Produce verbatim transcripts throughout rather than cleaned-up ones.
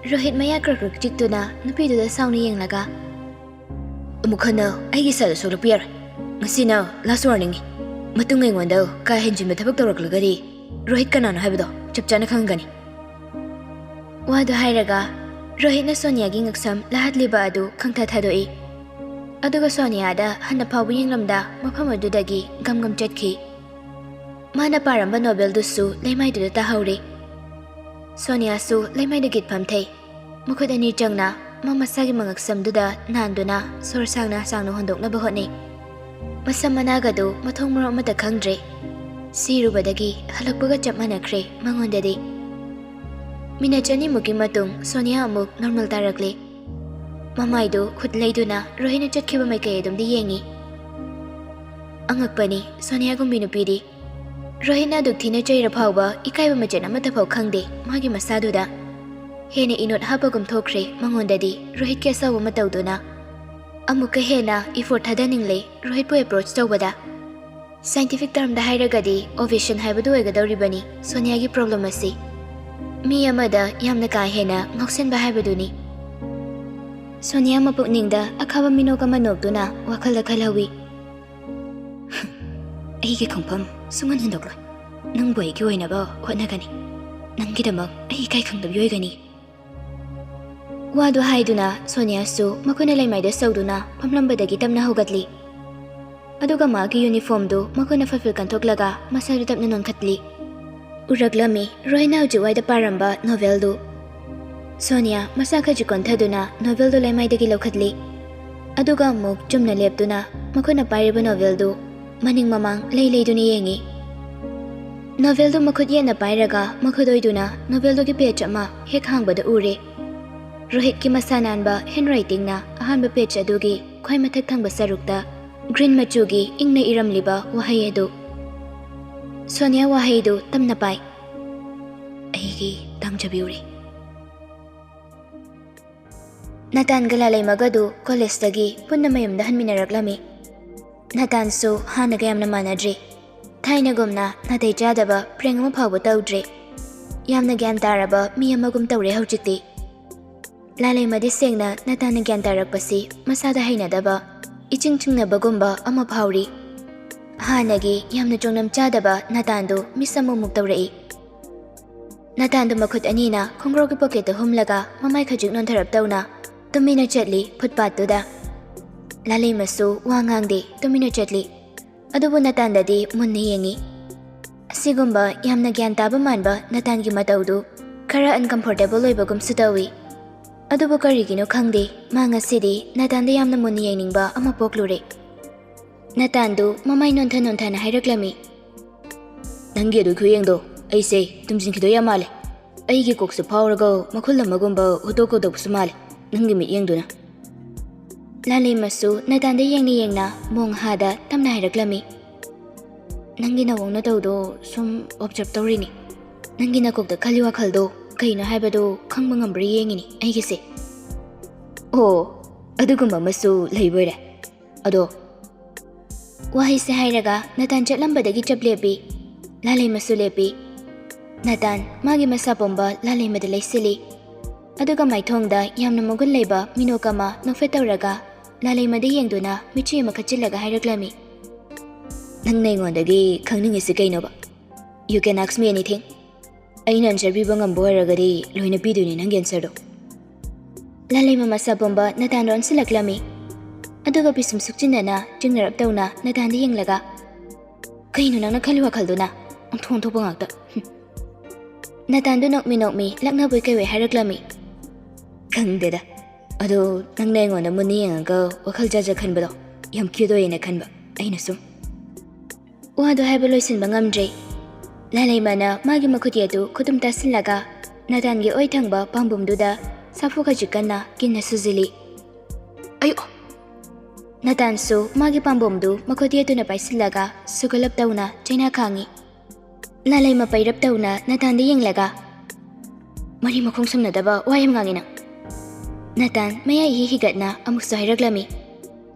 ꯔꯣꯍꯤꯠ ꯃꯌꯥ ꯀ꯭ꯔꯛ ꯀ꯭ꯔꯛ ꯆꯤꯛꯇꯨꯅ ꯅꯨꯄꯤꯗꯨꯗ ꯁꯥꯎꯅ ꯌꯦꯡꯂꯒ, "ꯑꯃꯨꯛ ꯍꯟꯅ ꯑꯩꯒꯤ ꯏꯆꯥꯗ ꯁꯣꯛꯂꯛꯄ ꯌꯥꯔꯣꯏ꯫ ꯉꯁꯤꯅ ꯂꯥꯁ ꯋꯥꯔꯅꯤꯡꯅꯤ꯫ ꯃꯇꯨꯡ ꯑꯩꯉꯣꯟꯗ ꯀꯥ ꯍꯦꯟꯖꯤꯟꯕ ꯊꯕꯛ ꯇꯧꯔꯛꯂꯒꯗꯤ ꯔꯣꯍꯤꯠ ꯀꯅꯥꯅꯣ ꯍꯥꯏꯕꯗꯣ ꯆꯞ ꯆꯥꯅ ꯈꯪꯒꯅꯤ꯫" ꯋꯥꯗꯨ ꯍꯥꯏꯔꯒ ꯔꯣꯍꯤꯠꯅ ꯁꯣꯅꯤꯌꯥꯒꯤ ꯉꯛꯁꯝ ꯂꯥꯍꯠꯂꯤꯕ ꯑꯗꯨ ꯈꯪꯊꯥ ꯊꯥꯗꯣꯛꯏ꯫ ꯑꯗꯨꯒ ꯁꯣꯅꯤꯌꯥꯗ ꯍꯟꯅ ꯐꯥꯎꯕ ꯌꯦꯡꯂꯝꯗ ꯃꯐꯝ ꯑꯗꯨꯗꯒꯤ ꯒꯝ ꯒꯝ ꯆꯠꯈꯤ꯫ ꯃꯥꯅ ꯄꯥꯔꯝꯕ ꯅꯣꯕꯦꯜꯗꯨꯁꯨ ꯂꯩꯃꯥꯏꯗꯨꯗ ꯇꯥꯍꯧꯔꯦ꯫ ꯁꯣꯅꯤꯌꯥꯁꯨ ꯂꯩꯃꯥꯏꯗ ꯒꯤꯠꯐꯝ ꯊꯩ꯫ ꯃꯈꯨꯠ ꯑꯅꯤ ꯆꯪꯅ ꯃꯥ ꯃꯁꯥꯒꯤ ꯃꯉꯛꯁꯝꯗꯨꯗ ꯅꯥꯟꯗꯨꯅ ꯁꯣꯔ ꯁꯥꯡꯅ ꯁꯥꯡꯅ ꯍꯣꯟꯗꯣꯛꯅꯕ ꯍꯣꯠꯅꯩ꯫ ꯃꯁꯝ ꯃꯅꯥꯒꯗꯨ ꯃꯊꯣꯡ ꯃꯔꯝ ꯑꯃꯠꯇ ꯈꯪꯗ꯭ꯔꯦ꯫ ꯁꯤꯔꯨꯕꯗꯒꯤ ꯍꯜꯂꯛꯄꯒ ꯆꯞ ꯃꯥꯟꯅꯈ꯭ꯔꯦ ꯃꯉꯣꯟꯗꯗꯤ꯫ ꯃꯤꯅꯠ ꯑꯅꯤꯃꯨꯛꯀꯤ ꯃꯇꯨꯡ ꯁꯣꯅꯤꯌꯥ ꯑꯃꯨꯛ ꯅꯣꯔꯃꯦꯜ ꯇꯥꯔꯛꯂꯦ꯫ ꯃꯃꯥꯏꯗꯨ ꯈꯨꯠ ꯂꯩꯗꯨꯅ ꯔꯣꯍꯤꯠꯅ ꯆꯠꯈꯤꯕ ꯃꯥꯏꯀꯩ ꯑꯗꯨꯝꯗꯤ ꯌꯦꯡꯉꯤ꯫ ꯑꯉꯛꯄꯅꯤ ꯁꯣꯅꯤꯌꯥꯒꯨꯝꯕꯤ ꯅꯨꯄꯤꯗꯤ꯫ ꯔꯣꯍꯤꯠꯅ ꯑꯗꯨꯛ ꯊꯤꯅ ꯆꯩꯔ ꯐꯥꯎꯕ ꯏꯀꯥꯏꯕ ꯃꯆꯦꯠ ꯑꯃꯠꯇ ꯐꯥꯎ ꯈꯪꯗꯦ ꯃꯥꯒꯤ ꯃꯁꯥꯗꯨꯗ꯫ ꯍꯦꯟꯅ ꯏꯅꯣꯠ ꯍꯥꯞꯄꯒꯨꯝ ꯊꯣꯛꯈ꯭ꯔꯦ ꯃꯉꯣꯟꯗꯗꯤ ꯔꯣꯍꯤꯠꯀꯤ ꯑꯁꯥꯎꯕ ꯃꯇꯧꯗꯨꯅ꯫ ꯑꯃꯨꯛꯀ ꯍꯦꯟꯅ ꯏꯐꯣꯔꯠ ꯊꯥꯗꯅꯤꯡꯂꯦ ꯔꯣꯍꯤꯠꯄꯨ ꯑꯦꯄ꯭ꯔꯣꯆ ꯇꯧꯕꯗ꯫ ꯁꯥꯏꯟꯇꯤꯐꯤꯛ ꯇꯔꯝꯗ ꯍꯥꯏꯔꯒꯗꯤ ꯑꯣꯕꯦꯁꯟ ꯍꯥꯏꯕꯗꯨ ꯑꯣꯏꯒꯗꯧꯔꯤꯕꯅꯤ ꯁꯣꯅꯤꯌꯥꯒꯤ ꯄ꯭ꯔꯣꯕ꯭ꯂꯦꯝ ꯑꯁꯤ꯫ ꯃꯤ ꯑꯃꯗ ꯌꯥꯝꯅ ꯀꯥ ꯍꯦꯟꯅ ꯉꯥꯎꯁꯤꯟꯕ ꯍꯥꯏꯕꯗꯨꯅꯤ꯫ ꯁꯣꯅꯤꯌꯥ ꯃꯄꯨꯛꯅꯤꯡꯗ ꯑꯈꯥꯕ ꯃꯤꯅꯣꯛ ꯑꯃ ꯅꯣꯛꯇꯨꯅ ꯋꯥꯈꯜꯗ ꯈꯜꯍꯧꯏ꯫ "ꯑꯩꯒꯤ ꯈꯣꯡꯐꯝ ꯁꯨꯡꯍꯟ ꯍꯟꯗꯣꯛꯂꯣꯏ꯫ ꯅꯪꯕꯨ ꯑꯩꯒꯤ ꯑꯣꯏꯅꯕ ꯍꯣꯠꯅꯒꯅꯤ꯫ ꯅꯪꯒꯤꯗꯃꯛ ꯑꯩ ꯏꯀꯥꯏ ꯈꯪꯗꯕꯤ ꯑꯣꯏꯒꯅꯤ꯫" ꯋꯥꯗꯨ ꯍꯥꯏꯗꯨꯅ ꯁꯣꯅꯤꯌꯥꯁꯨ ꯃꯈꯨꯠꯅ ꯂꯩꯃꯥꯏꯗ ꯁꯧꯗꯨꯅ ꯐꯝꯂꯝꯕꯗꯒꯤ ꯇꯞꯅ ꯍꯧꯒꯠꯂꯤ꯫ ꯑꯗꯨꯒ ꯃꯥꯒꯤ ꯌꯨꯅꯤꯐꯣꯔꯝꯗꯨ ꯃꯈꯨꯠꯅ ꯐꯠ ꯐꯠ ꯀꯟꯊꯣꯛꯂꯒ ꯃꯁꯥꯗꯨ ꯇꯞꯅ ꯅꯣꯟꯈꯠꯂꯤ꯫ ꯎꯔꯛꯂꯝꯃꯤ ꯔꯣꯍꯤꯠꯅ ꯍꯧꯖꯤꯛ ꯋꯥꯏꯗ ꯄꯥꯔꯝꯕ ꯅꯣꯚꯦꯜꯗꯨ꯫ ꯁꯣꯅꯤꯌꯥ ꯃꯁꯥ ꯈꯖꯤꯛ ꯀꯣꯟꯊꯗꯨꯅ ꯅꯣꯚꯦꯜꯗꯨ ꯂꯩꯃꯥꯏꯗꯒꯤ ꯂꯧꯈꯠꯂꯤ꯫ ꯑꯗꯨꯒ ꯑꯃꯨꯛ ꯆꯨꯝꯅ ꯂꯦꯞꯇꯨꯅ ꯃꯈꯨꯠꯅ ꯄꯥꯏꯔꯤꯕ ꯅꯣꯚꯦꯜꯗꯨ ꯃꯅꯤꯡ ꯃꯃꯥꯡ ꯂꯩ ꯂꯩꯗꯨꯅ ꯌꯦꯡꯉꯤ꯫ ꯅꯣꯚꯦꯜꯗꯨ ꯃꯈꯨꯠ ꯌꯦꯠꯅ ꯄꯥꯏꯔꯒ ꯃꯈꯨꯠ ꯑꯣꯏꯗꯨꯅ ꯅꯣꯚꯦꯜꯗꯨꯒꯤ ꯄꯦꯖ ꯑꯃ ꯍꯦꯛ ꯍꯥꯡꯕꯗ ꯎꯔꯦ꯫ ꯔꯣꯍꯤꯠꯀꯤ ꯃꯁꯥ ꯅꯥꯟꯕ ꯍꯦꯟ ꯔꯥꯏꯇꯤꯡꯅ ꯑꯍꯥꯟꯕ ꯄꯦꯖ ꯑꯗꯨꯒꯤ ꯈ꯭ꯋꯥꯏ ꯃꯊꯛ ꯊꯪꯕ ꯁꯔꯨꯛꯇ ꯒ꯭ꯔꯤꯟ ꯃꯆꯨꯒꯤ ꯏꯪꯅ ꯏꯔꯝꯂꯤꯕ ꯋꯥꯍꯩ ꯑꯗꯨ꯫ ꯁꯣꯅꯤꯌꯥ ꯋꯥꯍꯩꯗꯨ ꯇꯞꯅ ꯄꯥꯏ꯫ "ꯑꯩꯒꯤ ꯇꯥꯡꯖꯕꯤꯎꯔꯤ꯫" ꯅꯥꯇꯥꯟꯒ ꯂꯥꯂꯩꯃꯒꯗꯨ ꯀꯣꯂꯦꯖꯇꯒꯤ ꯄꯨꯟꯅ ꯃꯌꯨꯝꯗ ꯍꯟꯃꯤꯟꯅꯔꯛꯂꯝꯃꯤ꯫ ꯅꯥꯇꯥꯟꯁꯨ ꯍꯥꯟꯅꯒ ꯌꯥꯝꯅ ꯃꯥꯟꯅꯗ꯭ꯔꯤ꯫ ꯊꯥꯏꯅꯒꯨꯝꯅ ꯅꯥꯇꯩ ꯆꯥꯗꯕ ꯄ꯭ꯔꯦꯡ ꯑꯃ ꯐꯥꯎꯕ ꯇꯧꯗ꯭ꯔꯦ꯫ ꯌꯥꯝꯅ ꯒ꯭ꯌꯥꯟ ꯇꯥꯔꯕ ꯃꯤ ꯑꯃꯒꯨꯝ ꯇꯧꯔꯦ ꯍꯧꯖꯤꯛꯇꯤ꯫ ꯂꯥꯂꯩꯃꯗꯤ ꯁꯦꯡꯅ ꯅꯇꯥꯟꯅ ꯒ꯭ꯌꯥꯟ ꯇꯥꯔꯛꯄꯁꯤ ꯃꯁꯥꯗ ꯍꯩꯅꯗꯕ, ꯏꯆꯤꯡ ꯆꯤꯡꯅꯕꯒꯨꯝꯕ ꯑꯃ ꯐꯥꯎꯔꯤ꯫ ꯍꯥꯟꯅꯒꯤ ꯌꯥꯝꯅ ꯆꯣꯡꯅꯝ ꯆꯥꯗꯕ ꯅꯇꯥꯟꯗꯨ ꯃꯤꯁ ꯑꯃꯨꯛꯃꯨꯛ ꯇꯧꯔꯛꯏ꯫ ꯅꯇꯥꯟꯗꯨ ꯃꯈꯨꯠ ꯑꯅꯤꯅ ꯈꯣꯡꯒ꯭ꯔꯧꯒꯤ ꯄꯣꯀꯦꯠꯇ ꯍꯨꯝꯂꯒ ꯃꯃꯥꯏ ꯈꯖꯤꯛ ꯅꯣꯟꯊꯔꯞ ꯇꯧꯅ ꯇꯨꯃꯤꯟꯅ ꯆꯠꯂꯤ ꯐꯨꯠꯄꯥꯠꯇꯨꯗ꯫ ꯂꯥꯂꯩꯃꯁꯨ ꯋꯥ ꯉꯥꯡꯗꯦ, ꯇꯨꯃꯤꯟꯅ ꯆꯠꯂꯤ꯫ ꯑꯗꯨꯕꯨ ꯅꯇꯥꯟꯗꯗꯤ ꯃꯨꯟꯅ ꯌꯦꯡꯉꯤ꯫ ꯑꯁꯤꯒꯨꯝꯕ ꯌꯥꯝꯅ ꯒ꯭ꯌꯥꯟ ꯇꯥꯕ ꯃꯥꯟꯕ ꯅꯇꯥꯟꯒꯤ ꯃꯇꯧꯗꯨ ꯈꯔ uncomfortable ꯑꯣꯏꯕꯒꯨꯝꯁꯨ ꯇꯧꯏ꯫ ꯑꯗꯨꯕꯨ ꯀꯔꯤꯒꯤꯅꯣ ꯈꯪꯗꯦ, ꯃꯥ ꯉꯁꯤꯗꯤ ꯅꯇꯥꯟꯗ ꯌꯥꯝꯅ ꯃꯨꯟꯅ ꯌꯦꯡꯅꯤꯡꯕ ꯑꯃ ꯄꯣꯛꯂꯨꯔꯦ꯫ ꯅꯇꯥꯟꯗꯨ ꯃꯃꯥꯏ ꯅꯣꯟꯊ ꯅꯣꯟꯊꯅ ꯍꯥꯏꯔꯛꯂꯝꯃꯤ꯫ "ꯅꯪꯒꯤ ꯑꯗꯨ ꯈꯨꯌꯦꯡꯗꯣ ꯑꯩꯁꯦ ꯇꯨꯝꯁꯤꯟꯈꯤꯗꯣꯏ ꯌꯥꯝ ꯃꯥꯜꯂꯦ꯫ ꯑꯩꯒꯤ ꯀꯣꯛꯁꯦ ꯐꯥꯎꯔꯒ ꯃꯈꯨꯜ ꯑꯃꯒꯨꯝꯕ ꯍꯨꯗꯣꯛꯀꯗꯧꯕꯁꯨ ꯃꯥꯜꯂꯦ ꯅꯪꯒꯤ ꯃꯤꯠꯌꯦꯡꯗꯨꯅ꯫" ꯂꯥꯂꯩꯃꯁꯨ ꯅꯇꯥꯟꯗ ꯌꯦꯡꯅ ꯌꯦꯡꯅ ꯃꯣꯡꯍꯥꯗ ꯇꯞꯅ ꯍꯥꯏꯔꯛꯂꯝꯃꯤ꯫ "ꯅꯪꯒꯤ ꯅꯋꯣꯡ ꯅꯇꯧꯗꯣ ꯁꯨꯝ observe ꯇꯧꯔꯤꯅꯤ꯫ ꯅꯪꯒꯤ ꯅꯀꯣꯛꯇ ꯈꯜꯂꯤ ꯋꯥꯈꯜꯗꯣ ꯀꯩꯅꯣ ꯍꯥꯏꯕꯗꯣ ꯈꯪꯕ ꯉꯝꯕ꯭ꯔꯥ ꯌꯦꯡꯉꯤꯅꯤ ꯑꯩꯒꯤꯁꯦ꯫" "ꯑꯣ, ꯑꯗꯨꯒꯨꯝꯕ ꯑꯃꯁꯨ ꯂꯩꯕꯣꯏꯔꯦ꯫ ꯑꯗꯣ," ꯋꯥꯍꯩꯁꯦ ꯍꯥꯏꯔꯒ ꯅꯇꯥꯟ ꯆꯠꯂꯝꯕꯗꯒꯤ ꯆꯞ ꯂꯦꯞꯄꯤ꯫ ꯂꯥꯂꯩꯃꯁꯨ ꯂꯦꯞꯄꯤ꯫ ꯅꯇꯥꯟ ꯃꯥꯒꯤ ꯃꯁꯥ ꯄꯨꯝꯕ ꯂꯥꯂꯩꯃꯗ ꯂꯩꯁꯤꯜꯂꯤ꯫ ꯑꯗꯨꯒ ꯃꯥꯏꯊꯣꯡꯗ ꯌꯥꯝꯅ ꯃꯒꯨꯟ ꯂꯩꯕ ꯃꯤꯅꯣꯛ ꯑꯃ ꯅꯣꯛꯐꯦꯠ ꯇꯧꯔꯒ ꯂꯥꯂꯩꯃꯗ ꯌꯦꯡꯗꯨꯅ ꯃꯤꯠꯆꯤ ꯑꯃ ꯈꯠꯆꯤꯜꯂꯒ ꯍꯥꯏꯔꯛꯂꯝꯃꯤ꯫ "ꯅꯪꯅ ꯑꯩꯉꯣꯟꯗꯒꯤ ꯈꯪꯅꯤꯡꯉꯤꯁꯤ ꯀꯩꯅꯣꯕ? You can ask me anything꯫ ꯑꯩꯅ answer ꯄꯤꯕ ꯉꯝꯕ ꯑꯣꯏꯔꯒꯗꯤ ꯂꯣꯏꯅ ꯄꯤꯗꯣꯏꯅꯤ ꯅꯪꯒꯤ answerꯗꯣ꯫" ꯂꯥꯂꯩꯃ ꯃꯁꯥ ꯄꯨꯝꯕ ꯅꯇꯥꯟꯗ ꯑꯣꯟꯁꯤꯜꯂꯛꯂꯝꯃꯤ꯫ ꯑꯗꯨꯒ ꯄꯤꯁꯨꯝ ꯁꯨꯛꯆꯤꯟꯅꯅ ꯆꯤꯡꯅꯔꯞ ꯇꯧꯅ ꯅꯇꯥꯟꯗ ꯌꯦꯡꯂꯒ, "ꯀꯩꯅꯣ ꯅꯪꯅ ꯈꯜꯂꯤ ꯋꯥꯈꯜꯗꯨꯅ? ꯑꯣꯟꯊꯣꯛ ꯑꯣꯟꯊꯣꯛꯄ ꯉꯥꯛꯇ꯫ ꯍꯨꯝ꯫" ꯅꯇꯥꯟꯗꯨ ꯅꯣꯛꯃꯤ ꯅꯣꯛꯃꯤ ꯂꯛꯅꯕꯣꯏ ꯀꯩꯕꯣꯏ ꯍꯥꯏꯔꯛꯂꯝꯃꯤ꯫ "ꯈꯪꯗꯦꯗ꯫ ꯑꯗꯣ ꯅꯪꯅ ꯑꯩꯉꯣꯟꯗ ꯃꯨꯟꯅ ꯌꯦꯡꯉꯒ ꯋꯥꯈꯜ ꯖꯥꯠ ꯖꯥꯠ ꯈꯟꯕꯗꯣ ꯌꯥꯝ cute ꯑꯣꯏꯌꯦꯅ ꯈꯟꯕ ꯑꯩꯅ ꯁꯨꯝ꯫" ꯋꯥꯗꯨ ꯍꯥꯏꯕ ꯂꯣꯏꯁꯤꯟꯕ ꯉꯝꯗ꯭ꯔꯦ꯫ ꯂꯥꯂꯩꯃꯅ ꯃꯥꯒꯤ ꯃꯈꯨꯠ ꯌꯦꯠꯇꯨ ꯈꯨꯇꯨꯝ ꯇꯥꯁꯤꯜꯂꯒ ꯅꯇꯥꯟꯒꯤ ꯑꯣꯏ ꯊꯪꯕ ꯄꯥꯝꯕꯣꯝꯗꯨꯗ ꯁꯥꯐꯨ ꯈꯖꯤꯛ ꯀꯟꯅ ꯀꯤꯟꯅ ꯁꯨꯖꯤꯜꯂꯤ꯫ "ꯑꯌꯣ!" ꯅꯇꯥꯟꯁꯨ ꯃꯥꯒꯤ ꯄꯥꯝꯕꯣꯝꯗꯨ ꯃꯈꯨꯠ ꯌꯦꯠꯇꯨꯅ ꯄꯥꯏꯁꯤꯜꯂꯒ ꯁꯨꯒꯠꯂꯞ ꯇꯧꯅ ꯆꯩꯅꯥ ꯈꯥꯡꯉꯤ꯫ ꯂꯥꯂꯩꯃ ꯄꯩꯔꯞ ꯇꯧꯅ ꯅꯇꯥꯟꯗ ꯌꯦꯡꯂꯒ, "ꯃꯔꯤ ꯃꯈꯣꯡ ꯁꯝꯅꯗꯕ ꯋꯥ ꯌꯥꯝ ꯉꯥꯡꯉꯤ ꯅꯪ꯫" ꯅꯇꯥꯟ ꯃꯌꯥ ꯏꯍꯤ ꯍꯤꯒꯠꯅ ꯑꯃꯨꯛꯁꯨ ꯍꯥꯏꯔꯛꯂꯝꯃꯤ꯫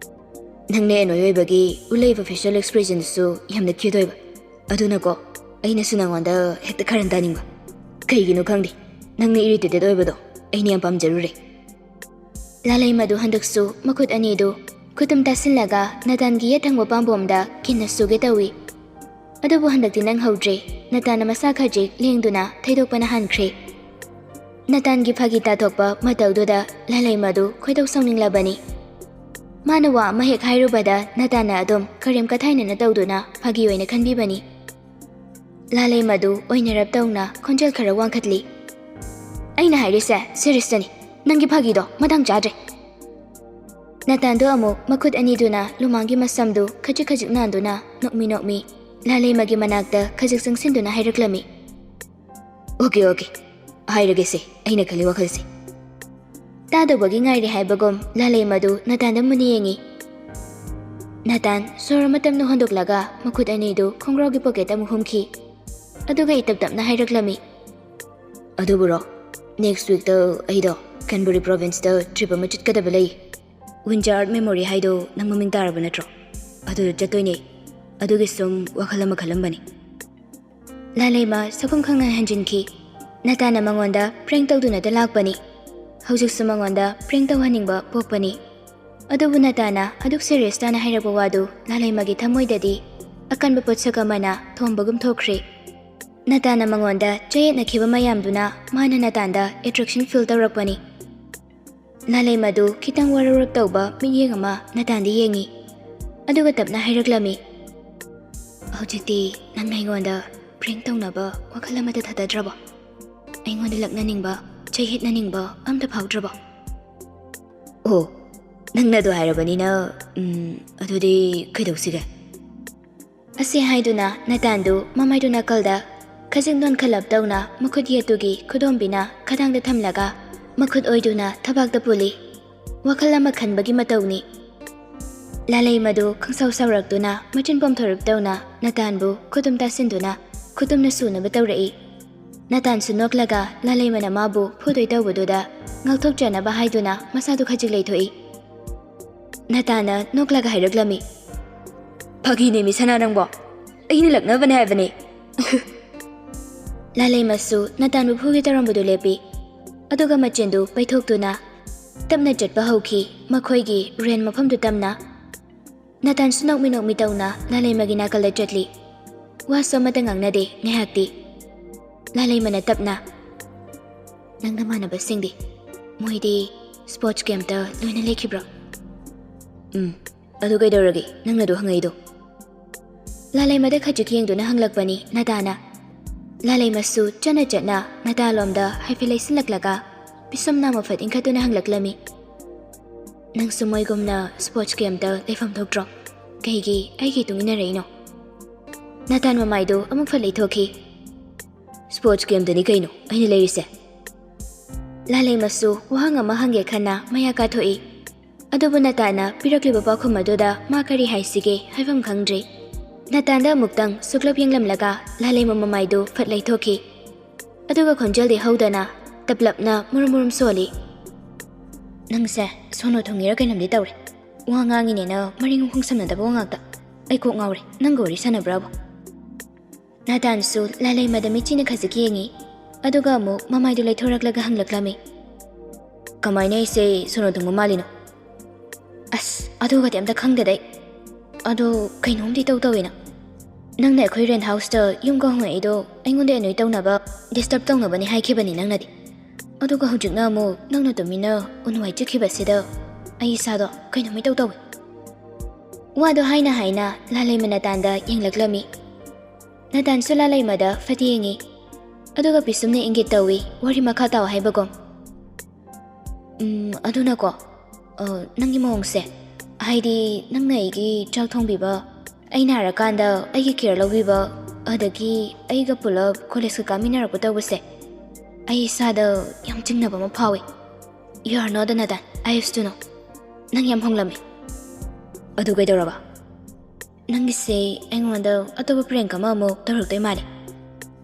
"ꯅꯪꯅ ꯑꯦꯅꯣꯏ ꯑꯣꯏꯕꯒꯤ ꯎꯠꯂꯛꯏꯕ facial expressionꯗꯨꯁꯨ ꯌꯥꯝꯅ cute ꯑꯣꯏꯕ꯫ ꯑꯗꯨꯅꯀꯣ, ꯑꯩꯅꯁꯨ ꯅꯪꯉꯣꯟꯗ ꯍꯦꯛꯇ ꯈꯔꯟ ꯇꯥꯅꯤꯡꯕ꯫ ꯀꯩꯒꯤꯅꯣ ꯈꯪꯗꯦ, ꯅꯪꯅ irritated ꯑꯣꯏꯕꯗꯣ ꯑꯩꯅ ꯌꯥꯝ ꯄꯥꯝꯖꯔꯨꯔꯦ꯫ ꯂꯥꯂꯩꯃꯗꯨ ꯍꯟꯗꯛꯁꯨ ꯃꯈꯨꯠ ꯑꯅꯤꯗꯨ ꯈꯨꯇꯨꯝ ꯇꯥꯁꯤꯜꯂꯒ ꯅꯇꯥꯟꯒꯤ ꯌꯦꯠ ꯊꯪꯕ ꯄꯥꯝꯕꯣꯝꯗ ꯀꯤꯟꯅ ꯁꯨꯒꯦ ꯇꯧꯏ꯫ ꯑꯗꯨꯕꯨ ꯍꯟꯗꯛꯇꯤ ꯅꯪꯍꯧꯗ꯭ꯔꯦ꯫ ꯅꯇꯥꯟꯅ ꯃꯁꯥ ꯈꯖꯤꯛ ꯂꯦꯡꯗꯨꯅ ꯊꯩꯗꯣꯛꯄꯅ ꯍꯥꯟꯈ꯭ꯔꯦ꯫ ꯅꯇꯥꯟꯒꯤ ꯐꯥꯒꯤ ꯇꯥꯊꯣꯛꯄ ꯃꯇꯧꯗꯨꯗ ꯂꯥꯂꯩꯃꯗꯨ ꯈꯣꯏꯗꯧ ꯁꯥꯎꯅꯤꯡꯂꯕꯅꯤ꯫ ꯃꯥꯅ ꯋꯥ ꯑꯃ ꯍꯦꯛ ꯍꯥꯏꯔꯨꯕꯗ ꯅꯇꯥꯟꯅ ꯑꯗꯨꯝ ꯀꯔꯦꯝ ꯀꯊꯥꯏꯅꯅ ꯇꯧꯗꯨꯅ ꯐꯥꯒꯤ ꯑꯣꯏꯅ ꯈꯟꯕꯤꯕꯅꯤ꯫ ꯂꯥꯂꯩꯃꯗꯨ ꯑꯣꯏꯅꯔꯞ ꯇꯧꯅ ꯈꯣꯟꯖꯦꯜ ꯈꯔ ꯋꯥꯡꯈꯠꯂꯤ꯫ "ꯑꯩꯅ ꯍꯥꯏꯔꯤꯁꯦ ꯁꯦꯔꯤꯌꯁꯇꯅꯤ꯫ ꯅꯪꯒꯤ ꯐꯥꯒꯤꯗꯣ ꯃꯇꯥꯡ ꯆꯥꯗ꯭ꯔꯦ꯫" ꯅꯇꯥꯟꯗꯣ ꯑꯃꯨꯛ ꯃꯈꯨꯠ ꯑꯅꯤꯗꯨꯅ ꯂꯨꯃꯥꯡꯒꯤ ꯃꯁꯝꯗꯨ ꯈꯖꯤꯛ ꯈꯖꯤꯛ ꯅꯥꯟꯗꯨꯅ ꯅꯣꯛꯃꯤ ꯅꯣꯛꯃꯤ ꯂꯥꯂꯩꯃꯒꯤ ꯃꯅꯥꯛꯇ ꯈꯖꯤꯛ ꯆꯪꯁꯤꯟꯗꯨꯅ ꯍꯥꯏꯔꯛꯂꯝꯃꯤ꯫ "ꯑꯣꯀꯦ, ꯑꯣꯀꯦ, ꯍꯥꯏꯔꯒꯦꯁꯦ, ꯑꯩꯅ ꯈꯜꯂꯤ ꯋꯥꯈꯜꯁꯦ꯫" ꯇꯥꯗꯧꯕꯒꯤ ꯉꯥꯏꯔꯤ ꯍꯥꯏꯕꯒꯨꯝ ꯂꯥꯂꯩꯃꯗꯨ ꯅꯇꯥꯟꯗ ꯃꯨꯟꯅ ꯌꯦꯡꯉꯤ꯫ ꯅꯇꯥꯟ ꯁꯣꯔ ꯑꯃ ꯇꯞꯅ ꯍꯣꯟꯗꯣꯛꯂꯒ ꯃꯈꯨꯠ ꯑꯅꯤꯗꯨ ꯈꯣꯡꯒ꯭ꯔꯥꯎꯒꯤ ꯄꯣꯀꯦꯠꯇ ꯑꯃꯨꯛ ꯍꯨꯝꯈꯤ꯫ ꯑꯗꯨꯒ ꯏꯇꯞ ꯇꯞꯅ ꯍꯥꯏꯔꯛꯂꯝꯃꯤ꯫ "ꯑꯗꯨꯕꯨꯔꯣ, ꯅꯦꯛꯁ ꯋꯤꯛꯇ ꯑꯩꯗꯣ ꯀꯦꯟꯕꯔꯤ ꯄ꯭ꯔꯣꯚꯤꯟꯁꯇ ꯇ꯭ꯔꯤꯞ ꯑꯃ ꯆꯠꯀꯗꯕ ꯂꯩ꯫ ꯋꯤꯟꯖꯥꯔ ꯃꯦꯃꯣꯔꯤ ꯍꯥꯏꯗꯣ ꯅꯪ ꯃꯃꯤꯡ ꯇꯥꯔꯕ ꯅꯠꯇ꯭ꯔꯣ? ꯑꯗꯨꯗ ꯆꯠꯇꯣꯏꯅꯦ꯫ ꯑꯗꯨꯒꯤ ꯁꯨꯝ ꯋꯥꯈꯜ ꯑꯃ ꯈꯜꯂꯝꯕꯅꯤ꯫" ꯂꯥꯂꯩꯃ ꯁꯛꯐꯝ ꯈꯪꯅ ꯍꯟꯖꯤꯟꯈꯤ꯫ ꯅꯇꯥꯟꯅ ꯃꯉꯣꯟꯗ ꯄ꯭ꯔꯦꯡ ꯇꯧꯗꯨꯅꯇ ꯂꯥꯛꯄꯅꯤ꯫ ꯍꯧꯖꯤꯛꯁꯨ ꯃꯉꯣꯟꯗ ꯄ꯭ꯔꯦꯡ ꯇꯧꯍꯟꯅꯤꯡꯕ ꯄꯣꯛꯄꯅꯤ꯫ ꯑꯗꯨꯕꯨ ꯅꯇꯥꯟꯅ ꯑꯗꯨꯛ ꯁꯦꯔꯤꯌꯁ ꯇꯥꯅ ꯍꯥꯏꯔꯛꯄ ꯋꯥꯗꯨ ꯂꯥꯂꯩꯃꯒꯤ ꯊꯃꯣꯏꯗꯗꯤ ꯑꯀꯟꯕ ꯄꯣꯠꯁꯛ ꯑꯃꯅ ꯊꯣꯝꯕꯒꯨꯝ ꯊꯣꯛꯈ꯭ꯔꯦ꯫ ꯅꯇꯥꯟꯅ ꯃꯉꯣꯟꯗ ꯆꯌꯦꯠꯅꯈꯤꯕ ꯃꯌꯥꯝꯗꯨꯅ ꯃꯥꯅ ꯅꯇꯥꯟꯗ ꯑꯦꯇ꯭ꯔꯦꯛꯁꯟ ꯐꯤꯜ ꯇꯧꯔꯛꯄꯅꯤ꯫ ꯂꯥꯂꯩꯃꯗꯨ ꯈꯤꯇꯪ ꯋꯥꯔꯧꯔꯞ ꯇꯧꯕ ꯃꯤꯠꯌꯦꯡ ꯑꯃ ꯅꯇꯥꯟꯗ ꯌꯦꯡꯉꯤ꯫ ꯑꯗꯨꯒ ꯇꯞꯅ ꯍꯥꯏꯔꯛꯂꯝꯃꯤ꯫ "ꯍꯧꯖꯤꯛꯇꯤ ꯅꯪꯅ ꯑꯩꯉꯣꯟꯗ ꯄ꯭ꯔꯦꯡ ꯇꯧꯅꯕ ꯋꯥꯈꯜ ꯑꯃꯠꯇ ꯊꯥꯗꯗ꯭ꯔꯕꯣ? ꯑꯩꯉꯣꯟꯗ ꯂꯛꯅꯅꯤꯡꯕ, ꯆꯌꯦꯠꯅꯅꯤꯡꯕ ꯑꯝꯇ ꯐꯥꯎꯗ꯭ꯔꯕꯣ?" "ꯑꯣ, ꯅꯪꯅ ꯑꯗꯨ ꯍꯥꯏꯔꯕꯅꯤꯅ, ꯎꯝ, ꯑꯗꯨꯗꯤ ꯀꯩꯗꯧꯁꯤꯒꯦ?" ꯑꯁꯤ ꯍꯥꯏꯗꯨꯅ ꯅꯇꯥꯟꯗꯨ ꯃꯃꯥꯏꯗꯨ ꯅꯥꯀꯜꯗ ꯈꯖꯤꯛ ꯅꯣꯟꯈꯠꯂꯞ ꯇꯧꯅ ꯃꯈꯨꯠ ꯌꯦꯠꯇꯨꯒꯤ ꯈꯨꯗꯣꯝꯕꯤꯅ ꯈꯗꯥꯡꯗ ꯊꯝꯂꯒ ꯃꯈꯨꯠ ꯑꯣꯏꯗꯨꯅ ꯊꯕꯥꯛꯇ ꯄꯨꯜꯂꯤ꯫ ꯋꯥꯈꯜ ꯑꯃ ꯈꯟꯕꯒꯤ ꯃꯇꯧꯅꯤ꯫ ꯂꯥꯂꯩꯃꯗꯨ ꯈꯪꯁꯥꯎ ꯁꯥꯎꯔꯛꯇꯨꯅ ꯃꯆꯤꯟ ꯄꯣꯝꯊꯣꯔꯞ ꯇꯧꯅ ꯅꯇꯥꯟꯕꯨ ꯈꯨꯗꯨꯝ ꯇꯥꯁꯤꯟꯗꯨꯅ ꯈꯨꯗꯨꯝꯅ ꯁꯨꯅꯕ ꯇꯧꯔꯛꯏ꯫ ꯅꯇꯥꯟꯁꯨ ꯅꯣꯛꯂꯒ ꯂꯥꯂꯩꯃꯅ ꯃꯥꯕꯨ ꯐꯨꯗꯣꯏ ꯇꯧꯕꯗꯨꯗ ꯉꯥꯛꯊꯣꯛꯆꯅꯕ ꯍꯥꯏꯗꯨꯅ ꯃꯁꯥꯗꯨ ꯈꯖꯤꯛ ꯂꯩꯊꯣꯛꯏ꯫ ꯅꯇꯥꯟꯅ ꯅꯣꯛꯂꯒ ꯍꯥꯏꯔꯛꯂꯝꯃꯤ꯫ "ꯐꯥꯒꯤꯅꯦꯃꯤ ꯁꯅꯥ ꯅꯪꯕꯣ, ꯑꯩꯅ ꯂꯛꯅꯕꯅꯦ ꯍꯥꯏꯕꯅꯦ꯫" ꯂꯥꯂꯩꯃꯁꯨ ꯅꯇꯥꯟꯕꯨ ꯐꯨꯒꯦ ꯇꯧꯔꯝꯕꯗꯨ ꯂꯦꯞꯄꯤ꯫ ꯑꯗꯨꯒ ꯃꯆꯤꯟꯗꯨ ꯄꯩꯊꯣꯛꯇꯨꯅ ꯇꯞꯅ ꯆꯠꯄ ꯍꯧꯈꯤ꯫ ꯃꯈꯣꯏꯒꯤ ꯔꯦꯟ ꯃꯐꯝꯗꯨ ꯇꯝꯅ꯫ ꯅꯥꯇꯥꯟꯁꯨ ꯅꯣꯛꯃꯤ ꯅꯣꯛꯃꯤ ꯇꯧꯅ ꯂꯥꯂꯩꯃꯒꯤ ꯅꯥꯀꯜꯗ ꯆꯠꯂꯤ꯫ ꯋꯥꯁꯨ ꯑꯃꯠꯇ ꯉꯥꯡꯅꯗꯦ ꯉꯥꯏꯍꯥꯛꯇꯤ꯫ ꯂꯥꯂꯩꯃꯅ ꯇꯞꯅ, "ꯅꯪ ꯅꯃꯥꯟꯅꯕꯁꯤꯡꯗꯤ? ꯃꯣꯏꯗꯤ ꯁ꯭ꯄꯣꯔꯠꯁ ꯀꯦꯝꯞꯇ ꯂꯣꯏꯅ ꯂꯦꯛꯈꯤꯕ꯭ꯔꯣ?" "ꯎꯝ, ꯑꯗꯨ ꯀꯩꯗꯧꯔꯒꯦ ꯅꯪꯅ ꯑꯗꯨ ꯍꯪꯉꯛꯏꯗꯣ?" ꯂꯥꯂꯩꯃꯗ ꯈꯖꯤꯛ ꯌꯦꯡꯗꯨꯅ ꯍꯪꯂꯛꯄꯅꯤ ꯅꯥꯇꯥꯅ꯫ ꯂꯥꯂꯩꯃꯁꯨ ꯆꯠꯅ ꯆꯠꯅ ꯅꯥꯇꯥꯂꯣꯝꯗ ꯍꯥꯏꯐꯦꯠ ꯂꯩꯁꯤꯜꯂꯛꯂꯒ ꯄꯤꯁꯨꯝ ꯅꯥ ꯃꯐꯠ ꯏꯟꯈꯠꯇꯨꯅ ꯍꯪꯂꯛꯂꯝꯃꯤ, "ꯅꯪꯁꯨ ꯃꯣꯏꯒꯨꯝꯅ ꯁ꯭ꯄꯣꯔꯠꯁ ꯀꯦꯝꯞꯇ ꯂꯩꯐꯝ ꯊꯣꯛꯇ꯭ꯔꯣ? ꯀꯩꯒꯤ ꯑꯩꯒꯤ ꯏꯇꯨꯡ ꯏꯟꯅꯔꯛꯏꯅꯣ?" ꯅꯥꯇꯥꯟ ꯃꯃꯥꯏꯗꯨ ꯑꯃꯨꯛ ꯐꯠ ꯂꯩꯊꯣꯛꯈꯤ꯫ "ꯁ꯭ꯄꯣꯔꯠꯁ ꯀꯦꯝꯞꯇꯅꯤ ꯀꯩꯅꯣ ꯑꯩꯅ ꯂꯩꯔꯤꯁꯦ꯫" ꯂꯥꯂꯩꯃꯁꯨ ꯋꯥꯍꯪ ꯑꯃ ꯍꯪꯒꯦ ꯈꯟꯅ ꯃꯌꯥ ꯀꯥꯊꯣꯛꯏ꯫ ꯑꯗꯨꯕꯨ ꯅꯥꯇꯥꯅ ꯄꯤꯔꯛꯂꯤꯕ ꯄꯥꯎꯈꯨꯝ ꯑꯗꯨꯗ ꯃꯥ ꯀꯔꯤ ꯍꯥꯏꯁꯤꯒꯦ ꯍꯥꯏꯐꯝ ꯈꯪꯗ꯭ꯔꯦ꯫ ꯅꯥꯇꯥꯟꯗ ꯑꯃꯨꯛꯇꯪ ꯁꯨꯛꯂꯞ ꯌꯦꯡꯂꯝꯂꯒ ꯂꯥꯂꯩꯃ ꯃꯃꯥꯏꯗꯨ ꯐꯠ ꯂꯩꯊꯣꯛꯈꯤ꯫ ꯑꯗꯨꯒ ꯈꯣꯟꯖꯦꯜꯗꯤ ꯍꯧꯗꯅ ꯇꯞꯂꯞꯅ ꯃꯨꯔꯨꯝ ꯃꯨꯔꯨꯝ ꯁꯣꯜꯂꯤ꯫ "ꯅꯪꯁꯦ ꯁꯣꯅꯣ ꯊꯨꯡꯉꯤꯔ ꯀꯩꯅꯣꯝꯗꯤ ꯇꯧꯔꯦ꯫ ꯋꯥ ꯉꯥꯡꯉꯤꯅꯦꯅ ꯃꯔꯤꯡ ꯃꯈꯣꯡ ꯁꯝꯅꯗꯕ ꯋꯥ ꯉꯥꯛꯇ꯫ ꯑꯩ ꯀꯣꯛ ꯉꯥꯎꯔꯦ, ꯅꯪꯒ ꯋꯥꯔꯤ ꯁꯥꯟꯅꯕ꯭ꯔꯥꯕꯨ?" ꯅꯥꯇꯥꯟꯁꯨ ꯂꯥꯂꯩꯃꯗ ꯃꯤꯠꯆꯤꯅ ꯈꯖꯤꯛ ꯌꯦꯡꯉꯤ꯫ ꯑꯗꯨꯒ ꯑꯃꯨꯛ ꯃꯃꯥꯏꯗꯨ ꯂꯩꯊꯣꯔꯛꯂꯒ ꯍꯪꯂꯛꯂꯝꯃꯤ, "ꯀꯃꯥꯏꯅ ꯑꯩꯁꯦ ꯁꯣꯅꯣ ꯊꯨꯡꯕ ꯃꯥꯜꯂꯤꯅꯣ?" "ꯑꯁ, ꯑꯗꯨꯒꯗꯤ ꯑꯝꯇ ꯈꯪꯗꯦꯗ ꯑꯩ꯫ ꯑꯗꯣ ꯀꯩꯅꯣꯝꯗꯤ ꯏꯇꯧ ꯇꯧꯋꯦ ꯅꯪ꯫ ꯅꯪꯅ ꯑꯩꯈꯣꯏ ꯔꯦꯟꯠ ꯍꯥꯎꯁꯇ ꯌꯨꯝꯒ ꯍꯣꯡꯉꯛꯏꯗꯣ ꯑꯩꯉꯣꯟꯗ ꯑꯦꯅꯣꯏ ꯇꯧꯅꯕ, ꯗꯤꯁꯇꯔꯕ ꯇꯧꯅꯕꯅꯦ ꯍꯥꯏꯈꯤꯕꯅꯤ ꯅꯪꯅꯗꯤ꯫ ꯑꯗꯨꯒ ꯍꯧꯖꯤꯛꯅ ꯑꯃꯨꯛ ꯅꯪꯅ ꯇꯨꯃꯤꯟꯅ ꯎꯟ ꯋꯥꯏ ꯆꯤꯛꯈꯤꯕꯁꯤꯗ ꯑꯩ ꯏꯁꯥꯗꯣ ꯀꯩꯅꯣꯝ ꯏꯇꯧ ꯇꯧꯋꯦ꯫" ꯋꯥꯗꯣ ꯍꯥꯏꯅ ꯍꯥꯏꯅ ꯂꯥꯂꯩꯃ ꯅꯥꯇꯥꯟꯗ ꯌꯦꯡꯂꯛꯂꯝꯃꯤ꯫ ꯅꯥꯇꯥꯟꯁꯨ ꯂꯥꯂꯩꯃꯗ ꯐꯠ ꯌꯦꯡꯉꯤ꯫ ꯑꯗꯨꯒ ꯄꯤꯁꯨꯝꯅ ꯏꯪꯒꯤꯠ ꯇꯧꯏ, ꯋꯥꯔꯤ ꯃꯈꯥ ꯇꯥꯎ ꯍꯥꯏꯕꯒꯨꯝ꯫ "ꯎꯝ, ꯑꯗꯨꯅꯀꯣ, ꯑ, ꯅꯪꯒꯤ ꯃꯑꯣꯡꯁꯦ, ꯍꯥꯏꯗꯤ ꯅꯪꯅ ꯑꯩꯒꯤ ꯆꯥꯛ ꯊꯣꯡꯕꯤꯕ, ꯑꯩ ꯅꯥꯔꯀꯥꯟꯗ ꯑꯩꯒꯤ ꯀꯦꯌꯔ ꯂꯧꯕꯤꯕ, ꯑꯗꯒꯤ ꯑꯩꯒ ꯄꯨꯂꯞ ꯀꯣꯂꯦꯖꯀ ꯀꯥꯃꯤꯟꯅꯔꯛꯄ ꯇꯧꯕꯁꯦ, ꯑꯩ ꯏꯁꯥꯗ ꯌꯥꯝ ꯆꯤꯡꯅꯕ ꯑꯃ ꯐꯥꯎꯏ꯫ You are not another, I used to know꯫ ꯅꯪ ꯌꯥꯝ ꯍꯣꯡꯂꯝꯃꯤ꯫" "ꯑꯗꯨ ꯀꯩꯗꯧꯔꯕ?" "ꯅꯪꯒꯤꯁꯦ ꯑꯩꯉꯣꯟꯗ ꯑꯇꯣꯞꯄ ꯄ꯭ꯔꯦꯡꯛ ꯑꯃ ꯑꯃꯨꯛ ꯇꯧꯔꯛꯇꯣꯏ ꯃꯥꯜꯂꯦ꯫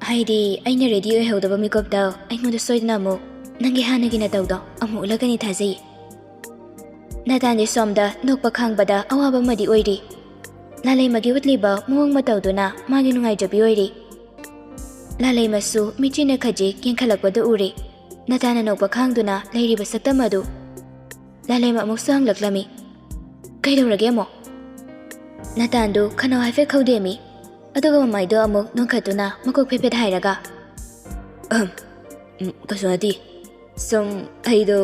ꯍꯥꯏꯗꯤ ꯑꯩꯅ ꯔꯦꯗꯤ ꯑꯣꯏꯍꯧꯗꯕ ꯃꯤꯀꯨꯞꯇ ꯑꯩꯉꯣꯟꯗ ꯁꯣꯏꯗꯅ ꯑꯃꯨꯛ ꯅꯪꯒꯤ ꯍꯥꯟꯅꯒꯤ ꯅꯇꯧꯗꯣ ꯑꯃꯨꯛ ꯎꯠꯂꯛꯀꯅꯤ ꯊꯥꯖꯩꯌꯦ꯫" ꯅꯥꯇꯥꯟꯗꯤ ꯁꯣꯝꯗ ꯅꯣꯛꯄ ꯈꯥꯡꯕꯗ ꯑꯋꯥꯕ ꯑꯃꯗꯤ ꯑꯣꯏꯔꯤ꯫ ꯂꯥꯂꯩꯃꯒꯤ ꯎꯠꯂꯤꯕ ꯃꯑꯣꯡ ꯃꯇꯧꯗꯨꯅ ꯃꯥꯒꯤ ꯅꯨꯡꯉꯥꯏꯖꯕꯤ ꯑꯣꯏꯔꯤ꯫ ꯂꯥꯂꯩꯃꯁꯨ ꯃꯤꯠꯆꯤꯅ ꯈꯖꯤꯛ ꯌꯦꯡꯈꯠꯂꯛꯄꯗꯨ ꯎꯔꯦ꯫ ꯅꯥꯇꯥꯟꯅ ꯅꯣꯛꯄ ꯈꯥꯡꯗꯨꯅ ꯂꯩꯔꯤꯕ ꯁꯛꯇꯝ ꯑꯗꯨ ꯂꯥꯂꯩꯃ ꯑꯃꯨꯛꯁꯨ ꯍꯪꯂꯛꯂꯝꯃꯤ꯫ "ꯀꯩꯗꯧꯔꯒꯦ ꯑꯃꯨꯛ?" ꯅꯇꯥꯟꯗꯨ ꯈꯅꯥꯎ ꯍꯥꯏꯐꯦꯠ ꯈꯧꯗꯦꯝꯃꯤ꯫ ꯑꯗꯨꯒ ꯃꯃꯥꯏꯗꯣ ꯑꯃꯨꯛ ꯅꯣꯟꯈꯠꯇꯨꯅ ꯃꯀꯣꯛ ꯐꯦꯠ ꯐꯦꯠ ꯍꯥꯏꯔꯒ, "ꯑꯍꯝ, ꯎꯝ, ꯀꯩꯁꯨ ꯅꯠꯇꯦ꯫ ꯁꯨꯝ ꯑꯩꯗꯣ,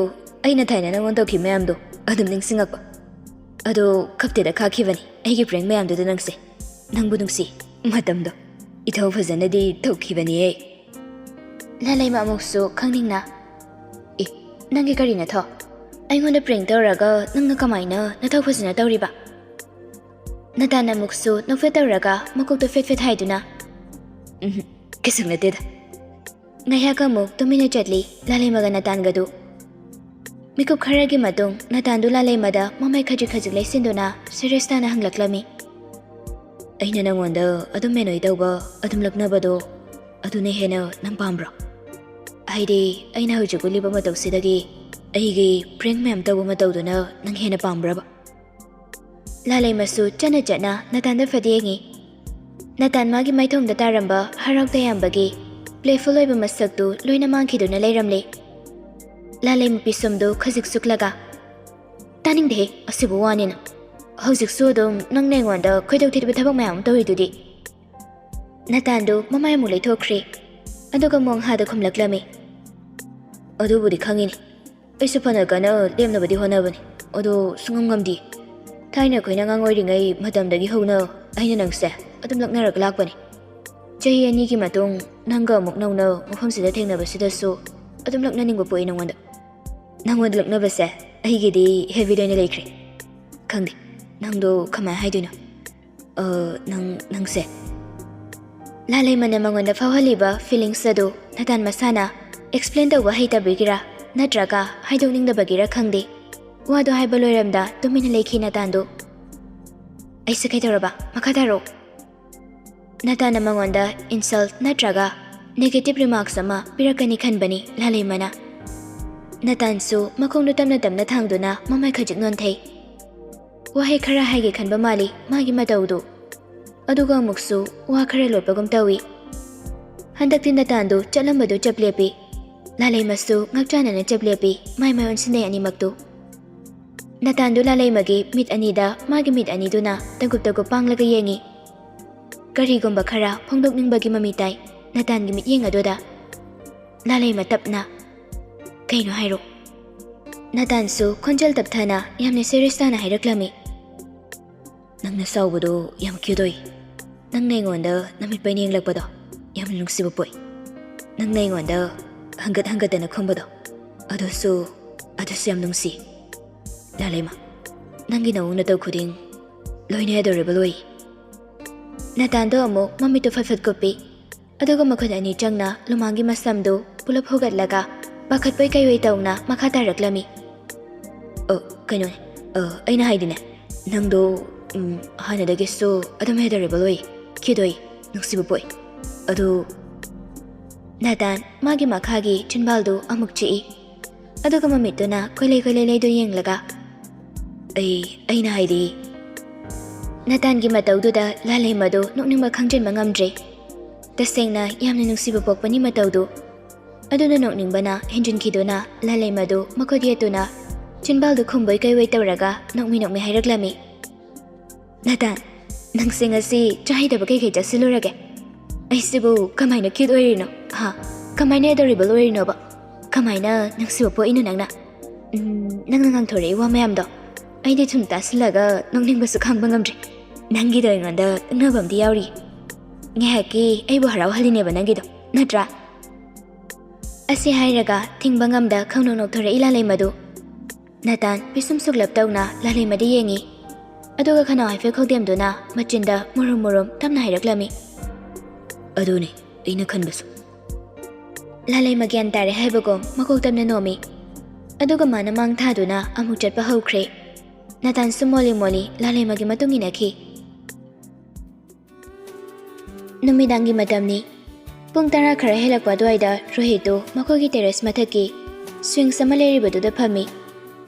ꯑꯩꯅ ꯊꯥꯏꯅ ꯅꯪꯉꯣꯟꯗ ꯇꯧꯈꯤꯕ ꯃꯌꯥꯝꯗꯣ ꯑꯗꯨꯝ ꯅꯤꯡꯁꯤꯡꯉꯛꯄ꯫ ꯑꯗꯣ ꯈꯞꯇꯦꯗ ꯈꯥꯛꯈꯤꯕꯅꯤ ꯑꯩꯒꯤ prank ꯃꯌꯥꯝꯗꯨꯗ ꯅꯪꯁꯦ꯫ ꯅꯪꯕꯨ ꯅꯨꯡꯁꯤ꯫ ꯃꯇꯝꯗꯣ ꯏꯊꯧ ꯐꯖꯅꯗꯤ ꯇꯧꯈꯤꯕꯅꯤꯍꯦ꯫" ꯂꯥꯂꯩꯃ ꯑꯃꯨꯛꯁꯨ ꯈꯪꯅꯤꯡꯅ, "ꯑꯦ, ꯅꯪꯒꯤ ꯀꯔꯤꯅꯣ ꯊꯣ? ꯑꯩꯉꯣꯟꯗ prank ꯇꯧꯔꯒ ꯅꯪꯅ ꯀꯃꯥꯏꯅ ꯅꯊꯧ ꯐꯖꯅ ꯇꯧꯔꯤꯕ?" ꯅꯇꯥꯟ ꯑꯃꯨꯛꯁꯨ ꯅꯣꯛꯐꯦꯠ ꯇꯧꯔꯒ ꯃꯀꯣꯛꯇꯣ ꯐꯦꯠ ꯐꯦꯠ ꯍꯥꯏꯗꯨꯅ, "ꯎꯝ, ꯀꯩꯁꯨ ꯅꯠꯇꯦꯗ꯫" ꯉꯥꯏꯍꯥꯛ ꯑꯃꯨꯛ ꯇꯨꯃꯤꯟꯅ ꯆꯠꯂꯤ ꯂꯥꯂꯩꯃꯒ ꯅꯇꯥꯟꯒꯗꯨ꯫ ꯃꯤꯀꯨꯞ ꯈꯔꯒꯤ ꯃꯇꯨꯡ ꯅꯇꯥꯟꯗꯨ ꯂꯥꯂꯩꯃꯗ ꯃꯃꯥꯏ ꯈꯖꯤꯛ ꯈꯖꯤꯛ ꯂꯩꯁꯤꯟꯗꯨꯅ serious ꯇꯥꯅ ꯍꯪꯂꯛꯂꯝꯃꯤ꯫ "ꯑꯩꯅ ꯅꯪꯉꯣꯟꯗ ꯑꯗꯨꯝ ꯃꯦꯅꯣꯏ ꯇꯧꯕ, ꯑꯗꯨꯝ ꯂꯛꯅꯕꯗꯣ, ꯑꯗꯨꯅ ꯍꯦꯟꯅ ꯅꯪ ꯄꯥꯝꯕ꯭ꯔꯣ? ꯍꯥꯏꯗꯤ ꯑꯩꯅ ꯍꯧꯖꯤꯛ ꯎꯠꯂꯤꯕ ꯃꯇꯧꯁꯤꯗꯒꯤ ꯑꯩꯒꯤ prank ꯃꯌꯥꯝ ꯇꯧꯕ ꯃꯇꯧꯗꯨꯅ ꯅꯪ ꯍꯦꯟꯅ ꯄꯥꯝꯕ꯭ꯔꯕ?" ꯂꯥꯂꯩꯃꯁꯨ ꯆꯠꯅ ꯆꯠꯅ ꯅꯇꯥꯟꯗ ꯐꯠ ꯌꯦꯡꯉꯤ꯫ ꯅꯇꯥꯟ ꯃꯥꯒꯤ ꯃꯥꯏꯊꯣꯡꯗ ꯇꯥꯔꯝꯕ ꯍꯔꯥꯎ ꯇꯌꯥꯝꯕꯒꯤ playful ꯑꯣꯏꯕ ꯃꯁꯛꯇꯨ ꯂꯣꯏꯅ ꯃꯥꯡꯈꯤꯗꯨꯅ ꯂꯩꯔꯝꯂꯦ꯫ ꯂꯥꯂꯩꯃ ꯄꯤꯁꯨꯝꯗꯨ ꯈꯖꯤꯛ ꯁꯨꯛꯂꯒ, "ꯇꯥꯅꯤꯡꯗꯦꯍꯦ, ꯑꯁꯤꯕꯨ ꯋꯥꯅꯤꯅ꯫ ꯍꯧꯖꯤꯛꯁꯨ ꯑꯗꯨꯝ ꯅꯪꯅ ꯑꯩꯉꯣꯟꯗ ꯈꯣꯏꯗꯧ ꯊꯤꯠꯄ ꯊꯕꯛ ꯃꯌꯥꯝ ꯑꯃ ꯇꯧꯔꯤꯗꯨꯗꯤ?" ꯅꯇꯥꯟꯗꯨ ꯃꯃꯥꯏ ꯑꯃꯨꯛ ꯂꯩꯊꯣꯛꯈ꯭ꯔꯦ꯫ ꯑꯗꯨꯒ ꯃꯣꯡꯍꯥꯗ ꯈꯨꯝꯂꯛꯂꯝꯃꯤ꯫ "ꯑꯗꯨꯕꯨꯗꯤ ꯈꯪꯉꯤꯅꯦ꯫ ꯑꯩꯁꯨ ꯐꯅ ꯀꯟꯅ ꯂꯦꯞꯅꯕꯗꯤ ꯍꯣꯠꯅꯕꯅꯤ꯫ ꯑꯗꯣ ꯁꯨꯡꯉꯝ ꯉꯝꯗꯦ꯫ ꯊꯥꯏꯅ ꯑꯩꯈꯣꯏꯅ ꯑꯉꯥꯡ ꯑꯣꯏꯔꯤꯉꯩ ꯃꯇꯝꯗꯒꯤ ꯍꯧꯅ ꯑꯩꯅ ꯅꯪꯁꯦ ꯑꯗꯨꯝ ꯂꯛꯅꯔꯒ ꯂꯥꯛꯄꯅꯤ꯫ ꯆꯍꯤ ꯑꯅꯤꯒꯤ ꯃꯇꯨꯡ ꯅꯪꯒ ꯑꯃꯨꯛ ꯅꯧꯅ ꯃꯐꯝꯁꯤꯗ ꯊꯦꯡꯅꯕꯁꯤꯗꯁꯨ ꯑꯗꯨꯝ ꯂꯛꯅꯅꯤꯡꯕ ꯄꯣꯛꯏ ꯅꯉꯣꯟꯗ꯫ ꯅꯉꯣꯟꯗ ꯂꯛꯅꯕꯁꯦ ꯑꯩꯒꯤꯗꯤ habit ꯑꯣꯏꯅ ꯂꯩꯈ꯭ꯔꯦ꯫ ꯈꯪꯗꯦ, ꯅꯪꯗꯣ ꯀꯃꯥꯏꯅ ꯍꯥꯏꯗꯣꯏꯅꯣ? ꯑ, ꯅꯪ, ꯅꯪꯁꯦ꯫" ꯂꯥꯂꯩꯃꯅ ꯃꯉꯣꯟꯗ ꯐꯥꯎꯍꯜꯂꯤꯕ feelings ꯑꯗꯨ ꯅꯇꯥꯟ ꯃꯁꯥꯅ explain ꯇꯧꯕ ꯍꯩꯇꯕꯒꯤꯔ ꯅꯠꯇ꯭ꯔꯒ ꯍꯥꯏꯗꯣꯛꯅꯤꯡꯗꯕꯒꯤꯔ ꯈꯪꯗꯦ, ꯋꯥꯗꯣ ꯍꯥꯏꯕ ꯂꯣꯏꯔꯝꯗ ꯇꯨꯃꯤꯟꯅ ꯂꯩꯈꯤ ꯅꯇꯥꯟꯗꯨ꯫ "ꯑꯩꯁꯦ ꯀꯩꯗꯧꯔꯕ? ꯃꯈꯥ ꯇꯥꯔꯣ꯫" ꯅꯇꯥꯟꯅ ꯃꯉꯣꯟꯗ insult ꯅꯠꯇ꯭ꯔꯒ negative remarks ꯑꯃ ꯄꯤꯔꯛꯀꯅꯤ ꯈꯟꯕꯅꯤ ꯂꯥꯂꯩꯃꯅ꯫ ꯅꯇꯥꯟꯁꯨ ꯃꯈꯣꯡꯗꯨ ꯇꯞꯅ ꯇꯞꯅ ꯊꯥꯡꯗꯨꯅ ꯃꯃꯥꯏ ꯈꯖꯤꯛ ꯅꯣꯟꯊꯩ꯫ ꯋꯥꯍꯩ ꯈꯔ ꯍꯥꯏꯒꯦ ꯈꯟꯕ ꯃꯥꯜꯂꯤ ꯃꯥꯒꯤ ꯃꯇꯧꯗꯨ꯫ ꯑꯗꯨꯒ ꯑꯃꯨꯛꯁꯨ ꯋꯥ ꯈꯔ ꯂꯣꯠꯄꯒꯨꯝ ꯇꯧꯏ꯫ ꯍꯟꯗꯛꯇꯤ ꯅꯇꯥꯟꯗꯨ ꯆꯠꯂꯝꯕꯗꯨ ꯆꯞ ꯂꯦꯞꯄꯤ꯫ ꯂꯥꯂꯩꯃꯁꯨ ꯉꯛꯆꯥꯟꯅꯅ ꯆꯞ ꯂꯦꯞꯄꯤ, ꯃꯥꯏ ꯃꯥꯏ ꯑꯣꯟꯁꯤꯟꯅꯩ ꯑꯅꯤꯃꯛꯇꯨ꯫ ꯅꯇꯥꯟꯗꯨ ꯂꯥꯂꯩꯃꯒꯤ ꯃꯤꯠ ꯑꯅꯤꯗ ꯃꯥꯒꯤ ꯃꯤꯠ ꯑꯅꯤꯗꯨꯅ ꯇꯒꯨꯞ ꯇꯒꯨꯞ ꯄꯥꯡꯂꯒ ꯌꯦꯡꯏ꯫ ꯀꯔꯤꯒꯨꯝꯕ ꯈꯔ ꯐꯣꯡꯗꯣꯛꯅꯤꯡꯕꯒꯤ ꯃꯃꯤ ꯇꯥꯏ ꯅꯇꯥꯟꯒꯤ ꯃꯤꯠꯌꯦꯡ ꯑꯗꯨꯗ꯫ ꯂꯥꯂꯩꯃ ꯇꯞꯅ, "ꯀꯩꯅꯣ ꯍꯥꯏꯔꯣ?" ꯅꯇꯥꯟꯁꯨ ꯈꯣꯟꯖꯦꯜ ꯇꯞꯊꯅ ꯌꯥꯝꯅ serious ꯇꯥꯅ ꯍꯥꯏꯔꯛꯂꯝꯃꯤ꯫ "ꯅꯪꯅ ꯁꯥꯎꯕꯗꯣ ꯌꯥꯝ cute ꯑꯣꯏ꯫ ꯅꯪꯅ ꯑꯩꯉꯣꯟꯗ ꯅꯃꯤꯠ ꯄꯩꯅ ꯌꯦꯡꯂꯛꯄꯗꯣ ꯌꯥꯝꯅ ꯅꯨꯡꯁꯤꯕ ꯄꯣꯛꯏ꯫ ꯅꯪꯅ ꯑꯩꯉꯣꯟꯗ ꯍꯪꯒꯠ ꯍꯪꯒꯠꯇꯅ ꯈꯨꯝꯕꯗꯣ ꯑꯗꯨꯁꯨ, ꯑꯗꯨꯁꯨ ꯌꯥꯝ ꯅꯨꯡꯁꯤ꯫ ꯂꯥꯂꯩꯃ, ꯅꯪꯒꯤ ꯅꯑꯣꯡ ꯅꯇꯧ ꯈꯨꯗꯤꯡ ꯂꯣꯏꯅ adorable ꯑꯣꯏ꯫" ꯅꯇꯥꯟꯗꯣ ꯑꯃꯨꯛ ꯃꯃꯤꯠꯇꯨ ꯐꯠ ꯐꯠ ꯀꯨꯞꯄꯤ꯫ ꯑꯗꯨꯒ ꯃꯈꯨꯠ ꯑꯅꯤ ꯆꯪꯅ ꯂꯨꯃꯥꯡꯒꯤ ꯃꯁꯝꯗꯨ ꯄꯨꯂꯞ ꯍꯨꯒꯠꯂꯒ ꯄꯥꯈꯠꯄꯣꯏ ꯀꯩꯑꯣꯏ ꯇꯧꯅ ꯃꯈꯥ ꯇꯥꯔꯛꯂꯝꯃꯤ꯫ "ꯑ, ꯀꯩꯅꯣꯅꯦ, ꯑ, ꯑꯩꯅ ꯍꯥꯏꯗꯤꯅꯦ, ꯅꯪꯗꯣ, ꯎꯝ, ꯍꯥꯟꯅꯗꯒꯤꯁꯨ ꯑꯗꯨꯝ adorable ꯑꯣꯏ, cute ꯑꯣꯏ, ꯅꯨꯡꯁꯤꯕ ꯄꯣꯛꯏ꯫ ꯑꯗꯨ..." ꯅꯇꯥꯟ ꯃꯥꯒꯤ ꯃꯈꯥꯒꯤ ꯆꯤꯟꯕꯥꯜꯗꯨ ꯑꯃꯨꯛ ꯆꯤꯛꯏ꯫ ꯑꯗꯨꯒ ꯃꯃꯤꯠꯇꯨꯅ ꯀꯣꯏꯂꯩ ꯀꯣꯏꯂꯩ ꯂꯩꯗꯨ ꯌꯦꯡꯂꯒ, "ꯑꯩ, ꯑꯩꯅ ꯍꯥꯏꯗꯤ..." ꯅꯇꯥꯟꯒꯤ ꯃꯇꯧꯗꯨꯗ ꯂꯥꯂꯩꯃꯗꯨ ꯅꯣꯛꯅꯤꯡꯕ ꯈꯪꯖꯤꯟꯕ ꯉꯝꯗ꯭ꯔꯦ꯫ ꯇꯁꯦꯡꯅ ꯌꯥꯝꯅ ꯅꯨꯡꯁꯤꯕ ꯄꯣꯛꯄꯅꯤ ꯃꯇꯧꯗꯨ꯫ ꯑꯗꯨꯅ ꯅꯣꯛꯅꯤꯡꯕꯅ ꯍꯦꯟꯖꯤꯟꯈꯤꯗꯨꯅ ꯂꯥꯂꯩꯃꯗꯨ ꯃꯈꯨꯠ ꯌꯦꯠꯇꯨꯅ ꯆꯤꯟꯕꯥꯜꯗꯨ ꯈꯨꯝꯕꯣꯏ ꯀꯩꯑꯣꯏ ꯇꯧꯔꯒ ꯅꯣꯛꯃꯤ ꯅꯣꯛꯃꯤ ꯍꯥꯏꯔꯛꯂꯝꯃꯤ꯫ "ꯅꯇꯥꯟ, ꯅꯪꯁꯦ ꯉꯁꯤ ꯆꯥ ꯍꯩꯗꯕ ꯀꯩꯀꯩ ꯆꯥꯁꯤꯜꯂꯨꯔꯒꯦ? ꯑꯩꯁꯤꯕꯨ ꯀꯃꯥꯏꯅ cute ꯑꯣꯏꯔꯤꯅꯣ? ꯍꯥ? ꯀꯃꯥꯏꯅ adorable ꯑꯣꯏꯔꯤꯅꯣꯕ? ꯀꯃꯥꯏꯅ ꯅꯨꯡꯁꯤꯕ ꯄꯣꯛꯏꯅꯣ ꯅꯪꯅ? ꯎꯝ, ꯅꯪꯅ ꯉꯥꯡꯊꯣꯔꯛꯏ ꯋꯥ ꯃꯌꯥꯝꯗꯣ ꯑꯩꯗꯤ ꯁꯨꯝ ꯇꯥꯁꯤꯜꯂꯒ ꯅꯣꯛꯅꯤꯡꯕꯁꯨ ꯈꯥꯡꯕ ꯉꯝꯗ꯭ꯔꯦ꯫ ꯅꯪꯒꯤꯗꯣ ꯑꯩꯉꯣꯟꯗ ꯂꯛꯅꯕ ꯑꯃꯗꯤ ꯌꯥꯎꯔꯤ꯫ ꯉꯥꯏꯍꯥꯛꯀꯤ ꯑꯩꯕꯨ ꯍꯔꯥꯎꯍꯜꯂꯤꯅꯦꯕ ꯅꯪꯒꯤꯗꯣ, ꯅꯠꯇ꯭ꯔꯥ?" ꯑꯁꯤ ꯍꯥꯏꯔꯒ ꯊꯤꯡꯕ ꯉꯝꯗ ꯈꯪꯅꯣꯛ ꯅꯣꯛꯊꯣꯔꯛꯏ ꯂꯥꯂꯩꯃꯗꯨ꯫ ꯅꯇꯥꯟ ꯄꯤꯁꯨꯝ ꯁꯨꯛꯂꯞ ꯇꯧꯅ ꯂꯥꯂꯩꯃꯗ ꯌꯦꯡꯉꯤ꯫ ꯑꯗꯨꯒ ꯈꯅꯥꯎ ꯍꯥꯏꯐꯦꯠ ꯈꯧꯗꯦꯝꯗꯨꯅ ꯃꯆꯤꯟꯗ ꯃꯨꯔꯨꯝ ꯃꯨꯔꯨꯝ ꯇꯞꯅ ꯍꯥꯏꯔꯛꯂꯝꯃꯤ꯫ "ꯑꯗꯨꯅꯤ ꯑꯩꯅ ꯈꯟꯕꯁꯨ꯫" ꯂꯥꯂꯩꯃ ꯒ꯭ꯌꯥꯟ ꯇꯥꯔꯦ ꯍꯥꯏꯕꯒꯨꯝ ꯃꯀꯣꯛ ꯇꯞꯅ ꯅꯣꯝꯃꯤ꯫ ꯑꯗꯨꯒ ꯃꯥꯅ ꯃꯥꯡ ꯊꯥꯗꯨꯅ ꯑꯃꯨꯛ ꯆꯠꯄ ꯍꯧꯈ꯭ꯔꯦ꯫ ꯅꯇꯥꯟꯁꯨ ꯃꯣꯜꯂꯤ ꯃꯣꯜꯂꯤ ꯂꯥꯂꯩꯃꯒꯤ ꯃꯇꯨꯡ ꯏꯟꯅꯈꯤ꯫ ꯅꯨꯃꯤꯗꯥꯡꯒꯤ ꯃꯇꯝꯅꯤ꯫ ꯄꯨꯡ ꯇꯔꯥ ꯈꯔ ꯍꯦꯜꯂꯛꯄ ꯑꯗꯨꯋꯥꯏꯗ ꯔꯣꯍꯤꯠꯇꯨ ꯃꯈꯣꯏꯒꯤ terrace ꯃꯊꯛꯀꯤ swings ꯑꯃ ꯂꯩꯔꯤꯕꯗꯨꯗ ꯐꯝꯃꯤ꯫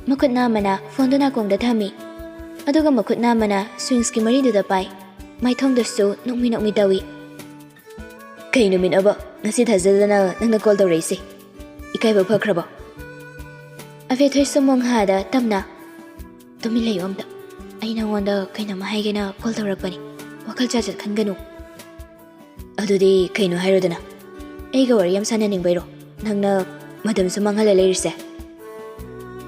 ꯃꯈꯨꯠ ꯅꯥꯝꯃꯅ phoneꯗꯨ ꯅꯥꯀꯣꯡꯗ ꯊꯝꯃꯤ꯫ ꯑꯗꯨꯒ ꯃꯈꯨꯠ ꯅꯥꯝꯃꯅ swingsꯀꯤ ꯃꯔꯤꯗꯨꯗ ꯄꯥꯏ꯫ ꯃꯥꯏꯊꯣꯡꯗꯨꯁꯨ ꯅꯣꯛꯃꯤ ꯅꯣꯛꯃꯤ ꯇꯧꯏ꯫ "ꯀꯩ ꯅꯨꯃꯤꯠꯅꯣꯕ ꯉꯁꯤ ꯊꯥꯖꯗꯅ ꯅꯪꯅ call ꯇꯧꯔꯛꯏꯁꯦ? ꯏꯀꯥꯏꯕ ꯐꯈ꯭ꯔꯕꯣ?" ꯑꯕꯦꯊꯣꯏ ꯁꯨꯃꯣꯡ ꯍꯥꯗ ꯇꯞꯅ, ꯇꯨꯃꯤꯟ ꯂꯩꯌꯨ ꯑꯝꯇ꯫ ꯑꯩ ꯅꯉꯣꯟꯗ ꯀꯩꯅꯣꯝꯃ ꯍꯥꯏꯒꯦꯅ ꯀꯣꯜ ꯇꯧꯔꯛꯄꯅꯤ꯫ ꯋꯥꯈꯜ ꯆꯥꯖꯠ ꯈꯟꯒꯅꯨ꯫ ꯑꯗꯨꯗꯤ ꯀꯩꯅꯣ ꯍꯥꯏꯔꯣꯗꯅ꯫ ꯑꯩꯒ ꯋꯥꯔꯤ ꯌꯥꯝ ꯁꯥꯟꯅꯅꯤꯡꯕꯩꯔꯣ? ꯅꯪꯅ ꯃꯇꯝꯁꯨ ꯃꯥꯡꯍꯜꯂ ꯂꯩꯔꯤꯁꯦ꯫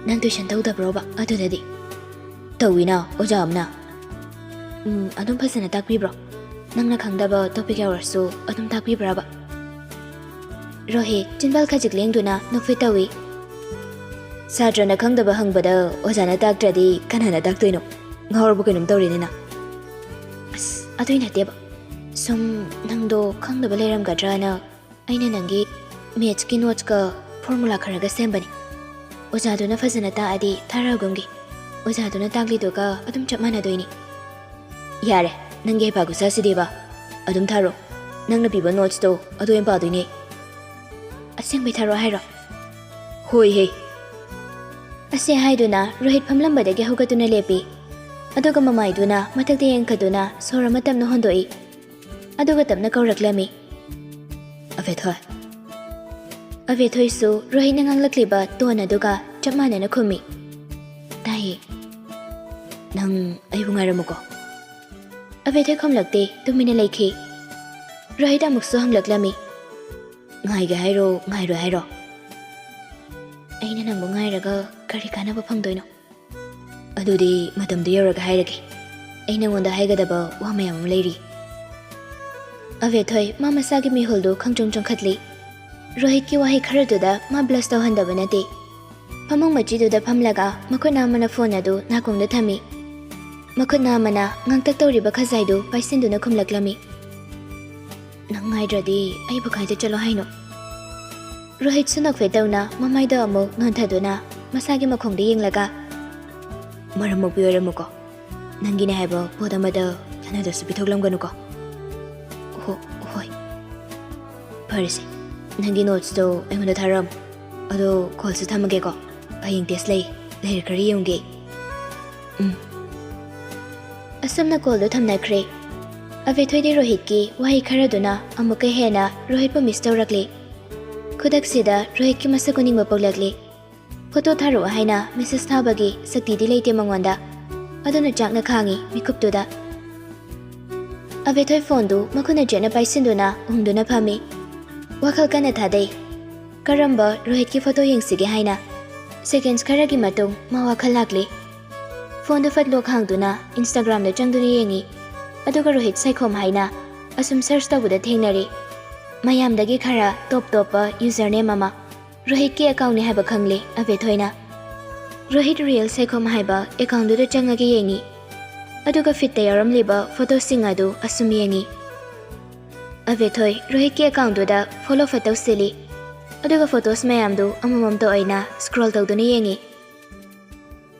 ꯅꯪ ꯇꯨꯏꯁꯟ ꯇꯧꯗꯕ꯭ꯔꯣꯕ ꯑꯗꯨꯗꯗꯤ? ꯇꯧꯏꯅ, ꯑꯣꯖꯥ ꯑꯃꯅ꯫ ꯎꯝ, ꯑꯗꯨꯝ ꯐꯖꯅ ꯇꯥꯛꯄꯤꯕ꯭ꯔꯣ? ꯅꯪꯅ ꯈꯪꯗꯕ ꯇꯣꯄꯤꯛ ꯌꯥꯎꯔꯁꯨ ꯑꯗꯨꯝ ꯇꯥꯛꯄꯤꯕ꯭ꯔꯕ? ꯔꯣꯍꯤꯠ ꯆꯤꯟꯕꯥꯜ ꯈꯖꯤꯛ ꯂꯦꯡꯗꯨꯅ ꯅꯣꯛꯐꯦꯠ ꯇꯧꯏ꯫ ꯁꯥꯇ꯭ꯔꯅ ꯈꯪꯗꯕ ꯍꯪꯕꯗ ꯑꯣꯖꯥꯅ ꯇꯥꯛꯇ꯭ꯔꯗꯤ ꯀꯅꯥꯅ ꯇꯥꯛꯇꯣꯏꯅꯣ? ꯉꯥꯎꯔꯕ ꯀꯩꯅꯣꯝ ꯇꯧꯔꯦꯅꯦ ꯅꯪ꯫ ꯑꯁ, ꯑꯗꯨꯏ ꯅꯠꯇꯦꯕ꯫ ꯁꯨꯝ ꯅꯪꯗꯣ ꯈꯪꯗꯕ ꯂꯩꯔꯝꯒꯗ꯭ꯔꯅ ꯑꯩꯅ ꯅꯪꯒꯤ ꯃꯦꯠꯁꯀꯤ ꯅꯣꯠꯁꯀ ꯐꯣꯔꯃꯨꯂꯥ ꯈꯔꯒ ꯁꯦꯝꯕꯅꯤ꯫ ꯑꯣꯖꯥꯗꯨꯅ ꯐꯖꯅ ꯇꯥꯛꯑꯗꯤ ꯊꯥꯔꯛꯑꯒꯨꯝꯒꯦ꯫ ꯑꯣꯖꯥꯗꯨꯅ ꯇꯥꯛꯂꯤꯗꯨꯒ ꯑꯗꯨꯝ ꯆꯞ ꯃꯥꯟꯅꯗꯣꯏꯅꯤ꯫ ꯌꯥꯔꯦ, ꯅꯪꯒꯤ ꯍꯩꯄꯥ ꯈꯨꯁꯥꯁꯤꯗꯤꯕ꯫ ꯑꯗꯨꯝ ꯊꯥꯔꯣ꯫ ꯅꯪꯅ ꯄꯤꯕ ꯅꯣꯠꯁꯇꯣ ꯑꯗꯨ ꯑꯣꯏꯅ ꯄꯥꯗꯣꯏꯅꯦ꯫ ꯑꯁꯦꯡꯕꯩ ꯊꯥꯔꯣ ꯍꯥꯏꯔꯣ? ꯍꯣꯏ ꯍꯦ꯫ ꯑꯁꯦ ꯍꯥꯏꯗꯨꯅ ꯔꯣꯍꯤꯠ ꯐꯝꯂꯝꯕꯗꯒꯤ ꯍꯧꯒꯠꯇꯨꯅ ꯂꯦꯞꯄꯤ꯫ ꯑꯗꯨꯒ ꯃꯃꯥꯏꯗꯨꯅ ꯃꯊꯛꯇ ꯌꯦꯡꯈꯠꯇꯨꯅ ꯁꯣꯔ ꯑꯃ ꯇꯞꯅ ꯍꯣꯟꯗꯣꯛꯏ꯫ ꯑꯗꯨꯒ ꯇꯞꯅ ꯀꯧꯔꯛꯂꯝꯃꯤ, "ꯑꯕꯦꯊꯣꯏ!" ꯑꯕꯦꯊꯣꯏꯁꯨ ꯔꯣꯍꯤꯠꯅ ꯉꯥꯡꯂꯛꯂꯤꯕ ꯇꯣꯟ ꯑꯗꯨꯒ ꯆꯞ ꯃꯥꯟꯅꯅ ꯈꯨꯝꯃꯤ, "ꯇꯥꯏꯌꯦ꯫ ꯅꯪ ꯑꯩꯕꯨ ꯉꯥꯏꯔꯝꯃꯨꯀꯣ꯫" ꯑꯕꯦꯊꯣꯏ ꯈꯨꯝꯂꯛꯇꯦ, ꯇꯨꯃꯤꯟꯅ ꯂꯩꯈꯤ꯫ ꯔꯣꯍꯤꯠ ꯑꯃꯨꯛꯁꯨ ꯍꯪꯂꯛꯂꯝꯃꯤ, "ꯉꯥꯏꯒꯦ ꯍꯥꯏꯔꯣ, ꯉꯥꯏꯔꯣꯏ ꯍꯥꯏꯔꯣ?" "ꯑꯩꯅ ꯅꯪꯕꯨ ꯉꯥꯏꯔꯒ ꯀꯔꯤ ꯀꯥꯟꯅꯕ ꯐꯪꯗꯣꯏꯅꯣ? ꯑꯗꯨꯗꯤ ꯃꯇꯝꯗꯨ ꯌꯧꯔꯒ ꯍꯥꯏꯔꯒꯦ꯫ ꯑꯩ ꯅꯉꯣꯟꯗ ꯍꯥꯏꯒꯗꯕ ꯋꯥ ꯃꯌꯥꯝ ꯑꯃ ꯂꯩꯔꯤ꯫" ꯑꯕꯦꯊꯣꯏ ꯃꯥ ꯃꯁꯥꯒꯤ ꯃꯤꯍꯨꯜꯗꯨ ꯈꯪꯆꯣꯡ ꯆꯣꯡꯈꯠꯂꯤ꯫ ꯔꯣꯍꯤꯠꯀꯤ ꯋꯥꯍꯩ ꯈꯔꯗꯨꯗ ꯃꯥ ꯕ꯭ꯂꯁ ꯇꯧꯍꯟꯗꯕ ꯅꯠꯇꯦ꯫ ꯐꯃꯨꯡ ꯃꯆꯤꯗꯨꯗ ꯐꯝꯂꯒ ꯃꯈꯨꯠ ꯑꯃꯅ ꯐꯣꯟ ꯑꯗꯨ ꯅꯥꯀꯣꯡꯗ ꯊꯝꯃꯤ꯫ ꯃꯈꯨꯠ ꯑꯃꯅ ꯉꯥꯡꯇꯛ ꯇꯧꯔꯤꯕ ꯈꯖꯥꯏꯗꯨ ꯄꯥꯏꯁꯤꯟꯗꯨꯅ ꯈꯨꯝꯂꯛꯂꯝꯃꯤ, "ꯅꯪ ꯉꯥꯏꯗ꯭ꯔꯗꯤ ꯑꯩꯕꯨ ꯀꯥꯏꯗ ꯆꯠꯂꯣ ꯍꯥꯏꯅꯣ?" ꯔꯣꯍꯤꯠꯁꯨ ꯅꯣꯛꯐꯦꯠ ꯇꯧꯅ ꯃꯃꯥꯏꯗꯣ ꯑꯃꯨꯛ ꯅꯣꯟꯊꯗꯨꯅ ꯃꯁꯥꯒꯤ ꯃꯈꯣꯡꯗ ꯌꯦꯡꯂꯒ, "ꯃꯔꯝ ꯃꯣꯛꯄꯤ ꯑꯣꯏꯔꯝꯃꯨꯀꯣ꯫ ꯅꯪꯒꯤꯅꯦ ꯍꯥꯏꯕ ꯄꯣꯠ ꯑꯃꯗ ꯀꯅꯥꯗꯁꯨ ꯄꯤꯊꯣꯛꯂꯝꯒꯅꯨꯀꯣ꯫" "ꯍꯣ-, ꯍꯣꯏ꯫ ꯐꯔꯦꯁꯦ, ꯅꯪꯒꯤ ꯅꯣꯠꯁꯇꯣ ꯑꯩꯉꯣꯟꯗ ꯊꯥꯔꯛꯑꯝꯃꯨ꯫ ꯑꯗꯣ ꯀꯣꯜꯁꯨ ꯊꯝꯃꯒꯦꯀꯣ꯫ ꯍꯌꯦꯡ ꯇꯦꯁ ꯂꯩ꯫ ꯂꯥꯏꯔꯤꯛ ꯈꯔ ꯌꯦꯡꯉꯨꯒꯦ꯫ ꯎꯝ꯫" ꯑꯁꯨꯝꯅ ꯀꯣꯜꯗꯨ ꯊꯝꯅꯈ꯭ꯔꯦ꯫ ꯑꯕꯦꯊꯣꯏꯗꯤ ꯔꯣꯍꯤꯠꯀꯤ ꯋꯥꯍꯩ ꯈꯔꯗꯨꯅ ꯑꯃꯨꯛꯀ ꯍꯦꯟꯅ ꯔꯣꯍꯤꯠꯄꯨ ꯃꯤꯁ ꯇꯧꯔꯛꯂꯤ꯫ ꯈꯨꯗꯛꯁꯤꯗ ꯔꯣꯍꯤꯠꯀꯤ ꯃꯁꯛ ꯎꯅꯤꯡꯕ ꯄꯣꯛꯂꯛꯂꯤ꯫ ꯐꯣꯇꯣ ꯊꯥꯔꯛꯑꯣ ꯍꯥꯏꯅ ꯃꯦꯁꯦꯖ ꯊꯥꯕꯒꯤ ꯁꯛꯇꯤꯗꯤ ꯂꯩꯇꯦ ꯃꯉꯣꯟꯗ꯫ ꯑꯗꯨꯅ ꯆꯥꯛꯅ ꯈꯥꯡꯉꯤ ꯃꯤꯀꯨꯞꯇꯨꯗ꯫ ꯑꯕꯦꯊꯣꯏ ꯐꯣꯟꯗꯨ ꯃꯈꯨꯠꯅ ꯆꯦꯠꯅ ꯄꯥꯏꯁꯤꯟꯗꯨꯅ ꯎꯪꯗꯨꯅ ꯐꯝꯃꯤ꯫ ꯋꯥꯈꯜ ꯀꯟꯅ ꯊꯥꯗꯩ꯫ ꯀꯔꯝꯕ ꯔꯣꯍꯤꯠꯀꯤ ꯐꯣꯇꯣ ꯌꯦꯡꯁꯤꯒꯦ ꯍꯥꯏꯅ꯫ ꯁꯦꯀꯦꯟꯁ ꯈꯔꯒꯤ ꯃꯇꯨꯡ ꯃꯥ ꯋꯥꯈꯜ ꯂꯥꯛꯂꯤ꯫ ꯐꯣꯟꯗꯨ ꯐꯠ ꯂꯣꯛ ꯍꯥꯡꯗꯨꯅ ꯏꯟꯁꯇꯥꯒ꯭ꯔꯥꯝꯗ ꯆꯪꯗꯨꯅ ꯌꯦꯡꯉꯤ꯫ ꯑꯗꯨꯒ ꯔꯣꯍꯤꯠ ꯁꯥꯏꯈꯣꯝ ꯍꯥꯏꯅ ꯑꯁꯨꯝ ꯁꯔꯆ ꯇꯧꯕꯗ ꯊꯦꯡꯅꯔꯤ꯫ ꯃꯌꯥꯝꯗꯒꯤ ꯈꯔ ꯇꯣꯞ ꯇꯣꯞꯄ ꯌꯨꯖꯔꯅꯦꯝ ꯑꯃ꯫ ꯔꯣꯍꯤꯠꯀꯤ ꯑꯦꯀꯥꯎꯟꯅꯤ ꯍꯥꯏꯕ ꯈꯪꯂꯦ ꯑꯕꯦꯊꯣꯏꯅ꯫ ꯔꯣꯍꯤꯠ ꯔꯤꯌꯦꯜ ꯁꯥꯏꯈꯣꯝ ꯍꯥꯏꯕ ꯑꯦꯀꯥꯎꯟꯗꯨꯗ ꯆꯪꯉꯒ ꯌꯦꯡꯉꯤ꯫ ꯑꯗꯨꯒ ꯐꯤꯠꯇ ꯌꯥꯎꯔꯝꯂꯤꯕ ꯐꯣꯇꯣꯁꯤꯡ ꯑꯗꯨ ꯑꯁꯨꯝ ꯌꯦꯡꯉꯤ꯫ ꯑꯕꯦꯊꯣꯏ ꯔꯣꯍꯤꯠꯀꯤ ꯑꯦꯀꯥꯎꯟꯗꯨꯗ ꯐꯣꯂꯣ ꯐꯠ ꯇꯧꯁꯤꯜꯂꯤ꯫ ꯑꯗꯨꯒ ꯐꯣꯇꯣꯁ ꯃꯌꯥꯝꯗꯨ ꯑꯃꯃꯝꯇ ꯑꯣꯏꯅ ꯁ꯭ꯀ꯭ꯔꯣꯜ ꯇꯧꯗꯨꯅ ꯌꯦꯡꯉꯤ꯫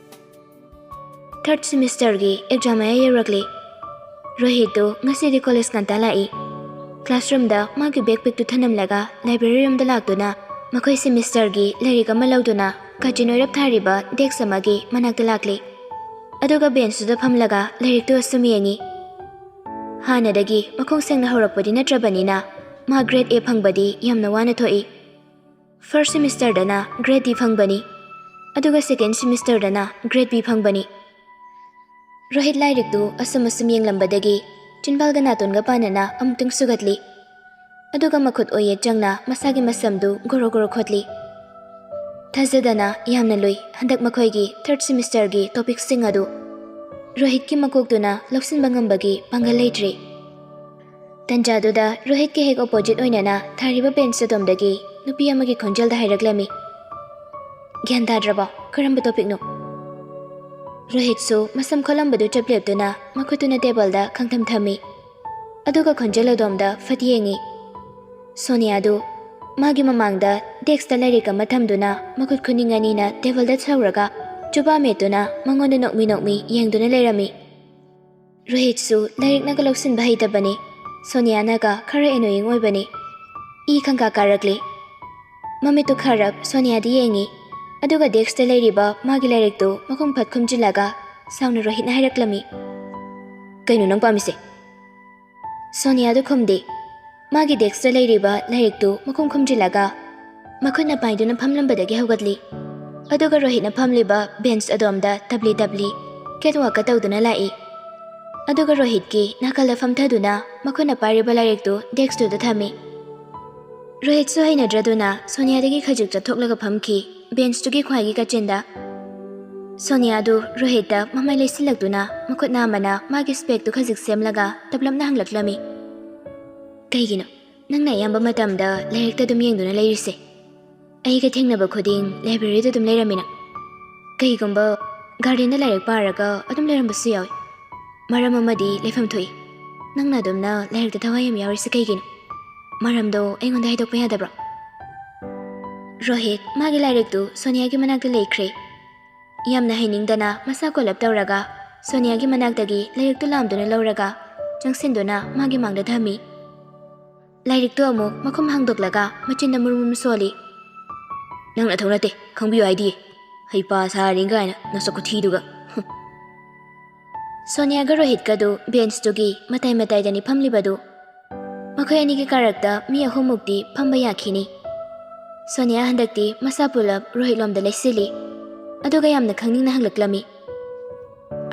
ꯊꯥꯔꯠ ꯁꯤꯃꯤꯁꯇꯔꯒꯤ ꯑꯦꯛꯖꯥꯝ ꯃꯌꯥ ꯌꯧꯔꯛꯂꯤ꯫ ꯔꯣꯍꯤꯠꯇꯨ ꯉꯁꯤꯗꯤ ꯀꯣꯂꯦꯖ ꯉꯟꯇꯥ ꯂꯥꯛꯏ꯫ ꯀ꯭ꯂꯥꯁꯔꯨꯝꯗ ꯃꯥꯒꯤ ꯕꯦꯛꯄꯦꯛꯇꯨ ꯊꯅꯝꯂꯒ ꯂꯥꯏꯕ꯭ꯔꯦꯔꯤ ꯔꯨꯝꯗ ꯂꯥꯛꯇꯨꯅ ꯃꯈꯣꯏ ꯁꯤꯃꯤꯁꯇꯔꯒꯤ ꯂꯥꯏꯔꯤꯛ ꯑꯃ ꯂꯧꯗꯨꯅ ꯀꯥꯆꯤꯟ ꯑꯣꯏꯔꯞ ꯊꯥꯔꯤꯕ ꯗꯦꯛꯁ ꯑꯃꯒꯤ ꯃꯅꯥꯛꯇ ꯂꯥꯛꯂꯤ꯫ ꯑꯗꯨꯒ ꯕꯦꯟꯁꯇꯨꯗ ꯐꯝꯂꯒ ꯂꯥꯏꯔꯤꯛꯇꯨ ꯑꯁꯨꯝ ꯌꯦꯡꯉꯤ꯫ ꯍꯥꯟꯅꯗꯒꯤ ꯃꯈꯣꯡ ꯁꯦꯡꯅ ꯍꯧꯔꯛꯄꯗꯤ ꯅꯠꯇ꯭ꯔꯕꯅꯤꯅ ꯃꯥ ꯒ꯭ꯔꯦꯗ ꯑꯦ ꯐꯪꯕꯗꯤ ꯌꯥꯝꯅ ꯋꯥꯅ ꯊꯣꯛꯏ꯫ ꯐꯥꯔꯁ ꯁꯤꯃꯤꯁꯇꯔꯗꯅ ꯒ꯭ꯔꯦꯗ ꯗꯤ ꯐꯪꯕꯅꯤ, ꯑꯗꯨꯒ ꯁꯦꯀꯦꯟ ꯁꯤꯃꯤꯁꯇꯔꯗꯅ ꯒ꯭ꯔꯦꯗ ꯕꯤ ꯐꯪꯕꯅꯤ꯫ ꯔꯣꯍꯤꯠ ꯂꯥꯏꯔꯤꯛꯇꯨ ꯑꯁꯨꯝ ꯑꯁꯨꯝ ꯌꯦꯡꯂꯝꯕꯗꯒꯤ ꯆꯤꯟꯕꯥꯜꯒ ꯅꯥꯇꯣꯟꯒ ꯄꯥꯟꯅꯅ ꯑꯃꯨꯛꯇꯪ ꯁꯨꯒꯠꯂꯤ꯫ ꯑꯗꯨꯒ ꯃꯈꯨꯠ ꯑꯣꯏꯌꯦꯠ ꯆꯪꯅ ꯃꯁꯥꯒꯤ ꯃꯁꯝꯗꯨ ꯒꯣꯔꯣ ꯒꯣꯔꯣ ꯈꯣꯠꯂꯤ꯫ ꯊꯥꯖꯗꯅ ꯌꯥꯝꯅ ꯂꯨꯏ ꯍꯟꯗꯛ ꯃꯈꯣꯏꯒꯤ ꯊꯥꯔꯠ ꯁꯤꯃꯤꯁꯇꯔꯒꯤ ꯇꯣꯄꯤꯛꯁꯤꯡ ꯑꯗꯨ꯫ ꯔꯣꯍꯤꯠꯀꯤ ꯃꯀꯣꯛꯇꯨꯅ ꯂꯧꯁꯤꯟꯕ ꯉꯝꯕꯒꯤ ꯄꯥꯡꯒꯜ ꯂꯩꯇ꯭ꯔꯤ꯫ ꯇꯟꯖꯥꯗꯨꯗ ꯔꯣꯍꯤꯠꯀꯤ ꯍꯦꯛ ꯑꯣꯄꯣꯖꯤꯠ ꯑꯣꯏꯅꯅ ꯊꯥꯔꯤꯕ ꯕꯦꯟꯁ ꯑꯗꯣꯝꯗꯒꯤ ꯅꯨꯄꯤ ꯑꯃꯒꯤ ꯈꯣꯟꯖꯦꯜꯗ ꯍꯥꯏꯔꯛꯂꯝꯃꯤ, "ꯒ꯭ꯌꯥꯟ ꯇꯥꯗ꯭ꯔꯕꯣ? ꯀꯔꯝꯕ ꯇꯣꯄꯤꯛꯅꯣ?" ꯔꯣꯍꯤꯠꯁꯨ ꯃꯁꯝ ꯈꯣꯠꯂꯝꯕꯗꯨ ꯆꯞ ꯂꯦꯞꯇꯨꯅ ꯃꯈꯨꯠꯇꯨꯅ ꯇꯦꯕꯜꯗ ꯈꯪꯊꯝ ꯊꯝꯃꯤ꯫ ꯑꯗꯨꯒ ꯈꯣꯟꯖꯦꯜ ꯑꯗꯣꯝꯗ ꯐꯠ ꯌꯦꯡꯉꯤ꯫ ꯁꯣꯅꯤꯌꯥꯗꯨ ꯃꯥꯒꯤ ꯃꯃꯥꯡꯗ ꯗꯦꯛꯁꯇ ꯂꯥꯏꯔꯤꯛ ꯑꯃ ꯊꯝꯗꯨꯅ ꯃꯈꯨꯠ ꯈꯨꯅꯤꯡ ꯑꯅꯤꯅ ꯇꯦꯕꯜꯗ ꯁꯧꯔꯒ ꯆꯨꯕꯥ ꯃꯦꯠꯇꯨꯅ ꯃꯉꯣꯟꯗ ꯅꯣꯛꯃꯤ ꯅꯣꯛꯃꯤ ꯌꯦꯡꯗꯨꯅ ꯂꯩꯔꯝꯃꯤ꯫ ꯔꯣꯍꯤꯠꯁꯨ ꯂꯥꯏꯔꯤꯛꯅꯒ ꯂꯧꯁꯤꯟꯕ ꯍꯩꯇꯕꯅꯤ꯫ ꯁꯣꯅꯤꯌꯥꯅꯒ ꯈꯔ ꯑꯦꯅꯣꯌꯤꯡ ꯑꯣꯏꯕꯅꯤ꯫ ꯏ ꯈꯪꯀꯥ ꯀꯥꯔꯛꯂꯤ꯫ ꯃꯃꯤꯠꯇꯨ ꯈꯔꯞ ꯁꯣꯅꯤꯌꯥꯗ ꯌꯦꯡꯉꯤ꯫ ꯑꯗꯨꯒ ꯗꯦꯛꯁꯇ ꯂꯩꯔꯤꯕ ꯃꯥꯒꯤ ꯂꯥꯏꯔꯤꯛꯇꯨ ꯃꯈꯣꯡ ꯐꯠ ꯈꯨꯝꯖꯤꯜꯂꯒ ꯁꯥꯎꯅ ꯔꯣꯍꯤꯠꯅ ꯍꯥꯏꯔꯛꯂꯝꯃꯤ, "ꯀꯩꯅꯣ ꯅꯪ ꯄꯥꯝꯃꯤꯁꯦ?" ꯁꯣꯅꯤꯌꯥꯗꯨ ꯈꯨꯝꯗꯦ꯫ ꯃꯥꯒꯤ ꯗꯦꯛꯁꯇ ꯂꯩꯔꯤꯕ ꯂꯥꯏꯔꯤꯛꯇꯨ ꯃꯈꯣꯡ ꯈꯨꯝꯖꯤꯜꯂꯒ ꯃꯈꯨꯠꯅ ꯄꯥꯏꯗꯨꯅ ꯐꯝꯂꯝꯕꯗꯒꯤ ꯍꯧꯒꯠꯂꯤ꯫ ꯑꯗꯨꯒ ꯔꯣꯍꯤꯠꯅ ꯐꯝꯂꯤꯕ ꯕꯦꯟꯆ ꯑꯗꯣꯝꯗ ꯇꯞꯂꯤ ꯇꯞꯂꯤ ꯀꯦꯠꯋꯥꯛꯀ ꯇꯧꯗꯨꯅ ꯂꯥꯛꯏ꯫ ꯑꯗꯨꯒ ꯔꯣꯍꯤꯠꯀꯤ ꯅꯥꯀꯜꯗ ꯐꯝꯊꯗꯨꯅ ꯃꯈꯨꯠꯅ ꯄꯥꯏꯔꯤꯕ ꯂꯥꯏꯔꯤꯛꯇꯨ ꯗꯦꯛꯁꯇꯨꯗ ꯊꯝꯃꯤ꯫ ꯔꯣꯍꯤꯠꯁꯨ ꯍꯩꯅꯗ꯭ꯔꯗꯨꯅ ꯁꯣꯅꯤꯌꯥꯗꯒꯤ ꯈꯖꯤꯛ ꯆꯠꯊꯣꯛꯂꯒ ꯐꯝꯈꯤ, ꯕꯦꯟꯆꯇꯨꯒꯤ ꯈ꯭ꯋꯥꯏꯒꯤ ꯀꯥꯆꯤꯟꯗ꯫ ꯁꯣꯅꯤꯌꯥꯗꯨ ꯔꯣꯍꯤꯠꯇ ꯃꯃꯥꯏ ꯂꯩꯁꯤꯜꯂꯛꯇꯨꯅ ꯃꯈꯨꯠ ꯅꯥꯝꯃꯅ ꯃꯥꯒꯤ ꯁ꯭ꯄꯦꯛꯇꯨ ꯈꯖꯤꯛ ꯁꯦꯝꯂꯒ ꯇꯞꯂꯞꯅ ꯍꯪꯂꯛꯂꯝꯃꯤ꯫ "ꯀꯩꯒꯤꯅꯣ ꯅꯪꯅ ꯑꯌꯥꯝꯕ ꯃꯇꯝꯗ ꯂꯥꯏꯔꯤꯛꯇ ꯑꯗꯨꯝ ꯌꯦꯡꯗꯨꯅ ꯂꯩꯔꯤꯁꯦ? ꯑꯩꯒ ꯊꯦꯡꯅꯕ ꯈꯨꯗꯤꯡ ꯂꯥꯏꯕ꯭ꯔꯦꯔꯤꯗ ꯑꯗꯨꯝ ꯂꯩꯔꯝꯃꯤꯅ꯫ ꯀꯩꯒꯨꯝꯕ ꯒꯥꯔꯗꯦꯟꯗ ꯂꯥꯏꯔꯤꯛ ꯄꯥꯔꯒ ꯑꯗꯨꯝ ꯂꯩꯔꯝꯕꯁꯨ ꯌꯥꯎꯏ꯫ ꯃꯔꯝ ꯑꯃꯗꯤ ꯂꯩꯐꯝ ꯊꯣꯛꯏ꯫ ꯅꯪꯅ ꯑꯗꯨꯝꯅ ꯂꯥꯏꯔꯤꯛꯇ ꯊꯋꯥꯏ ꯌꯥꯝ ꯌꯥꯎꯔꯤꯁꯦ ꯀꯩꯒꯤꯅꯣ? ꯃꯔꯝꯗꯣ ꯑꯩꯉꯣꯟꯗ ꯍꯥꯏꯗꯣꯛꯄ ꯌꯥꯗꯕ꯭ꯔꯣ?" ꯔꯣꯍꯤꯠ ꯃꯥꯒꯤ ꯂꯥꯏꯔꯤꯛꯇꯨ ꯁꯣꯅꯤꯌꯥꯒꯤ ꯃꯅꯥꯛꯇ ꯂꯩꯈ꯭ꯔꯦ꯫ ꯌꯥꯝꯅ ꯍꯩꯅꯤꯡꯗꯅ ꯃꯁꯥ ꯀꯣꯜꯂꯞ ꯇꯧꯔꯒ ꯁꯣꯅꯤꯌꯥꯒꯤ ꯃꯅꯥꯛꯇꯒꯤ ꯂꯥꯏꯔꯤꯛꯇꯨ ꯂꯥꯝꯗꯨꯅ ꯂꯧꯔꯒ ꯆꯪꯁꯤꯟꯗꯨꯅ ꯃꯥꯒꯤ ꯃꯥꯡꯗ ꯊꯝꯃꯤ꯫ ꯂꯥꯏꯔꯤꯛꯇꯨ ꯑꯃꯨꯛ ꯃꯈꯨꯝ ꯍꯥꯡꯗꯣꯛꯂꯒ ꯃꯆꯤꯟꯗ ꯃꯨꯔꯨꯝ ꯃꯨꯔꯨꯝ ꯁꯣꯜꯂꯤ꯫ "ꯅꯪ ꯅꯊꯧ ꯅꯠꯇꯦ, ꯈꯪꯕꯤꯌꯨ ꯍꯥꯏꯗꯤꯌꯦ꯫ ꯍꯩꯄꯥ ꯁꯥꯔꯤ ꯀꯥꯏꯅ ꯅꯁꯛ ꯈꯨꯊꯤꯗꯨꯒ꯫" ꯁꯣꯅꯤꯌꯥꯒ ꯔꯣꯍꯤꯠꯀꯗꯨ ꯕꯦꯟꯆꯇꯨꯒꯤ ꯃꯇꯥꯏ ꯃꯇꯥꯏꯗꯅꯤ ꯐꯝꯂꯤꯕꯗꯨ꯫ ꯃꯈꯣꯏ ꯑꯅꯤꯒꯤ ꯀꯥꯔꯛꯇ ꯃꯤ ꯑꯍꯨꯝꯃꯨꯛꯇꯤ ꯐꯝꯕ ꯌꯥꯈꯤꯅꯤ꯫ ꯁꯣꯅꯤꯌꯥ ꯍꯟꯗꯛꯇꯤ ꯃꯁꯥ ꯄꯨꯂꯞ ꯔꯣꯍꯤꯠꯂꯣꯝꯗ ꯂꯩꯁꯤꯜꯂꯤ, ꯑꯗꯨꯒ ꯌꯥꯝꯅ ꯈꯪꯅꯤꯡꯅ ꯍꯪꯂꯛꯂꯝꯃꯤ,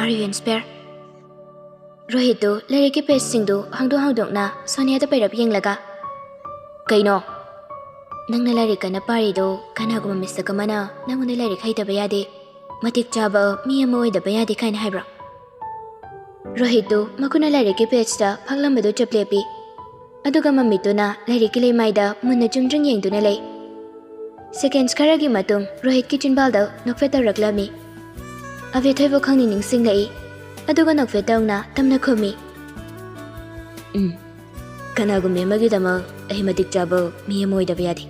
"Are you inspired?" ꯔꯣꯍꯤꯠꯇꯨ ꯂꯥꯏꯔꯤꯛꯀꯤ ꯄꯦꯖꯁꯤꯡꯗꯨ ꯍꯥꯡꯗꯣꯛ ꯍꯥꯡꯗꯣꯛꯅ ꯁꯣꯅꯤꯌꯥꯗ ꯄꯩꯔꯞ ꯌꯦꯡꯂꯒ, "ꯀꯩꯅꯣ? ꯅꯪꯅ ꯂꯥꯏꯔꯤꯛ ꯀꯟꯅ ꯄꯥꯔꯤꯗꯣ ꯀꯅꯥꯒꯨꯝꯕ ꯃꯤꯁꯛ ꯑꯃꯅ ꯅꯪꯉꯣꯟꯗ ꯂꯥꯏꯔꯤꯛ ꯍꯩꯇꯕ ꯌꯥꯗꯦ, ꯃꯇꯤꯛ ꯆꯥꯕ ꯃꯤ ꯑꯃ ꯑꯣꯏꯗꯕ ꯌꯥꯗꯦ ꯀꯥꯏꯅ ꯍꯥꯏꯕ꯭ꯔꯣ?" ꯔꯣꯍꯤꯠꯇꯨ ꯃꯈꯨꯠꯅ ꯂꯥꯏꯔꯤꯛꯀꯤ ꯄꯦꯖꯇ ꯐꯥꯛꯂꯝꯕꯗꯨ ꯆꯞ ꯂꯦꯞꯄꯤ꯫ ꯑꯗꯨꯒ ꯃꯃꯤꯠꯇꯨꯅ ꯂꯥꯏꯔꯤꯛꯀꯤ ꯂꯩꯃꯥꯏꯗ ꯃꯨꯟꯅ ꯆꯨꯝꯗ꯭ꯔꯤꯡ ꯌꯦꯡꯗꯨꯅ ꯂꯩ꯫ ꯁꯦꯀꯦꯟꯁ ꯈꯔꯒꯤ ꯃꯇꯨꯡ ꯔꯣꯍꯤꯠꯀꯤ ꯆꯤꯟꯕꯥꯜꯗ ꯅꯣꯛꯐꯦꯠ ꯇꯧꯔꯛꯂꯝꯃꯤ꯫ ꯑꯕꯦꯊꯣꯏꯕ ꯈꯪꯅꯤꯡ ꯅꯤꯡꯁꯤꯡꯂꯛꯏ꯫ ꯑꯗꯨꯒ ꯅꯣꯛꯐꯦꯠ ꯇꯧꯅ ꯇꯝꯅ ꯈꯨꯝꯃꯤ, "ꯎꯝ, ꯀꯅꯥꯒꯨꯝꯕꯤ ꯑꯃꯒꯤꯗꯃꯛ ꯑꯩ ꯃꯇꯤꯛ ꯆꯥꯕ ꯃꯤ ꯑꯃ ꯑꯣꯏꯗꯕ ꯌꯥꯗꯦ꯫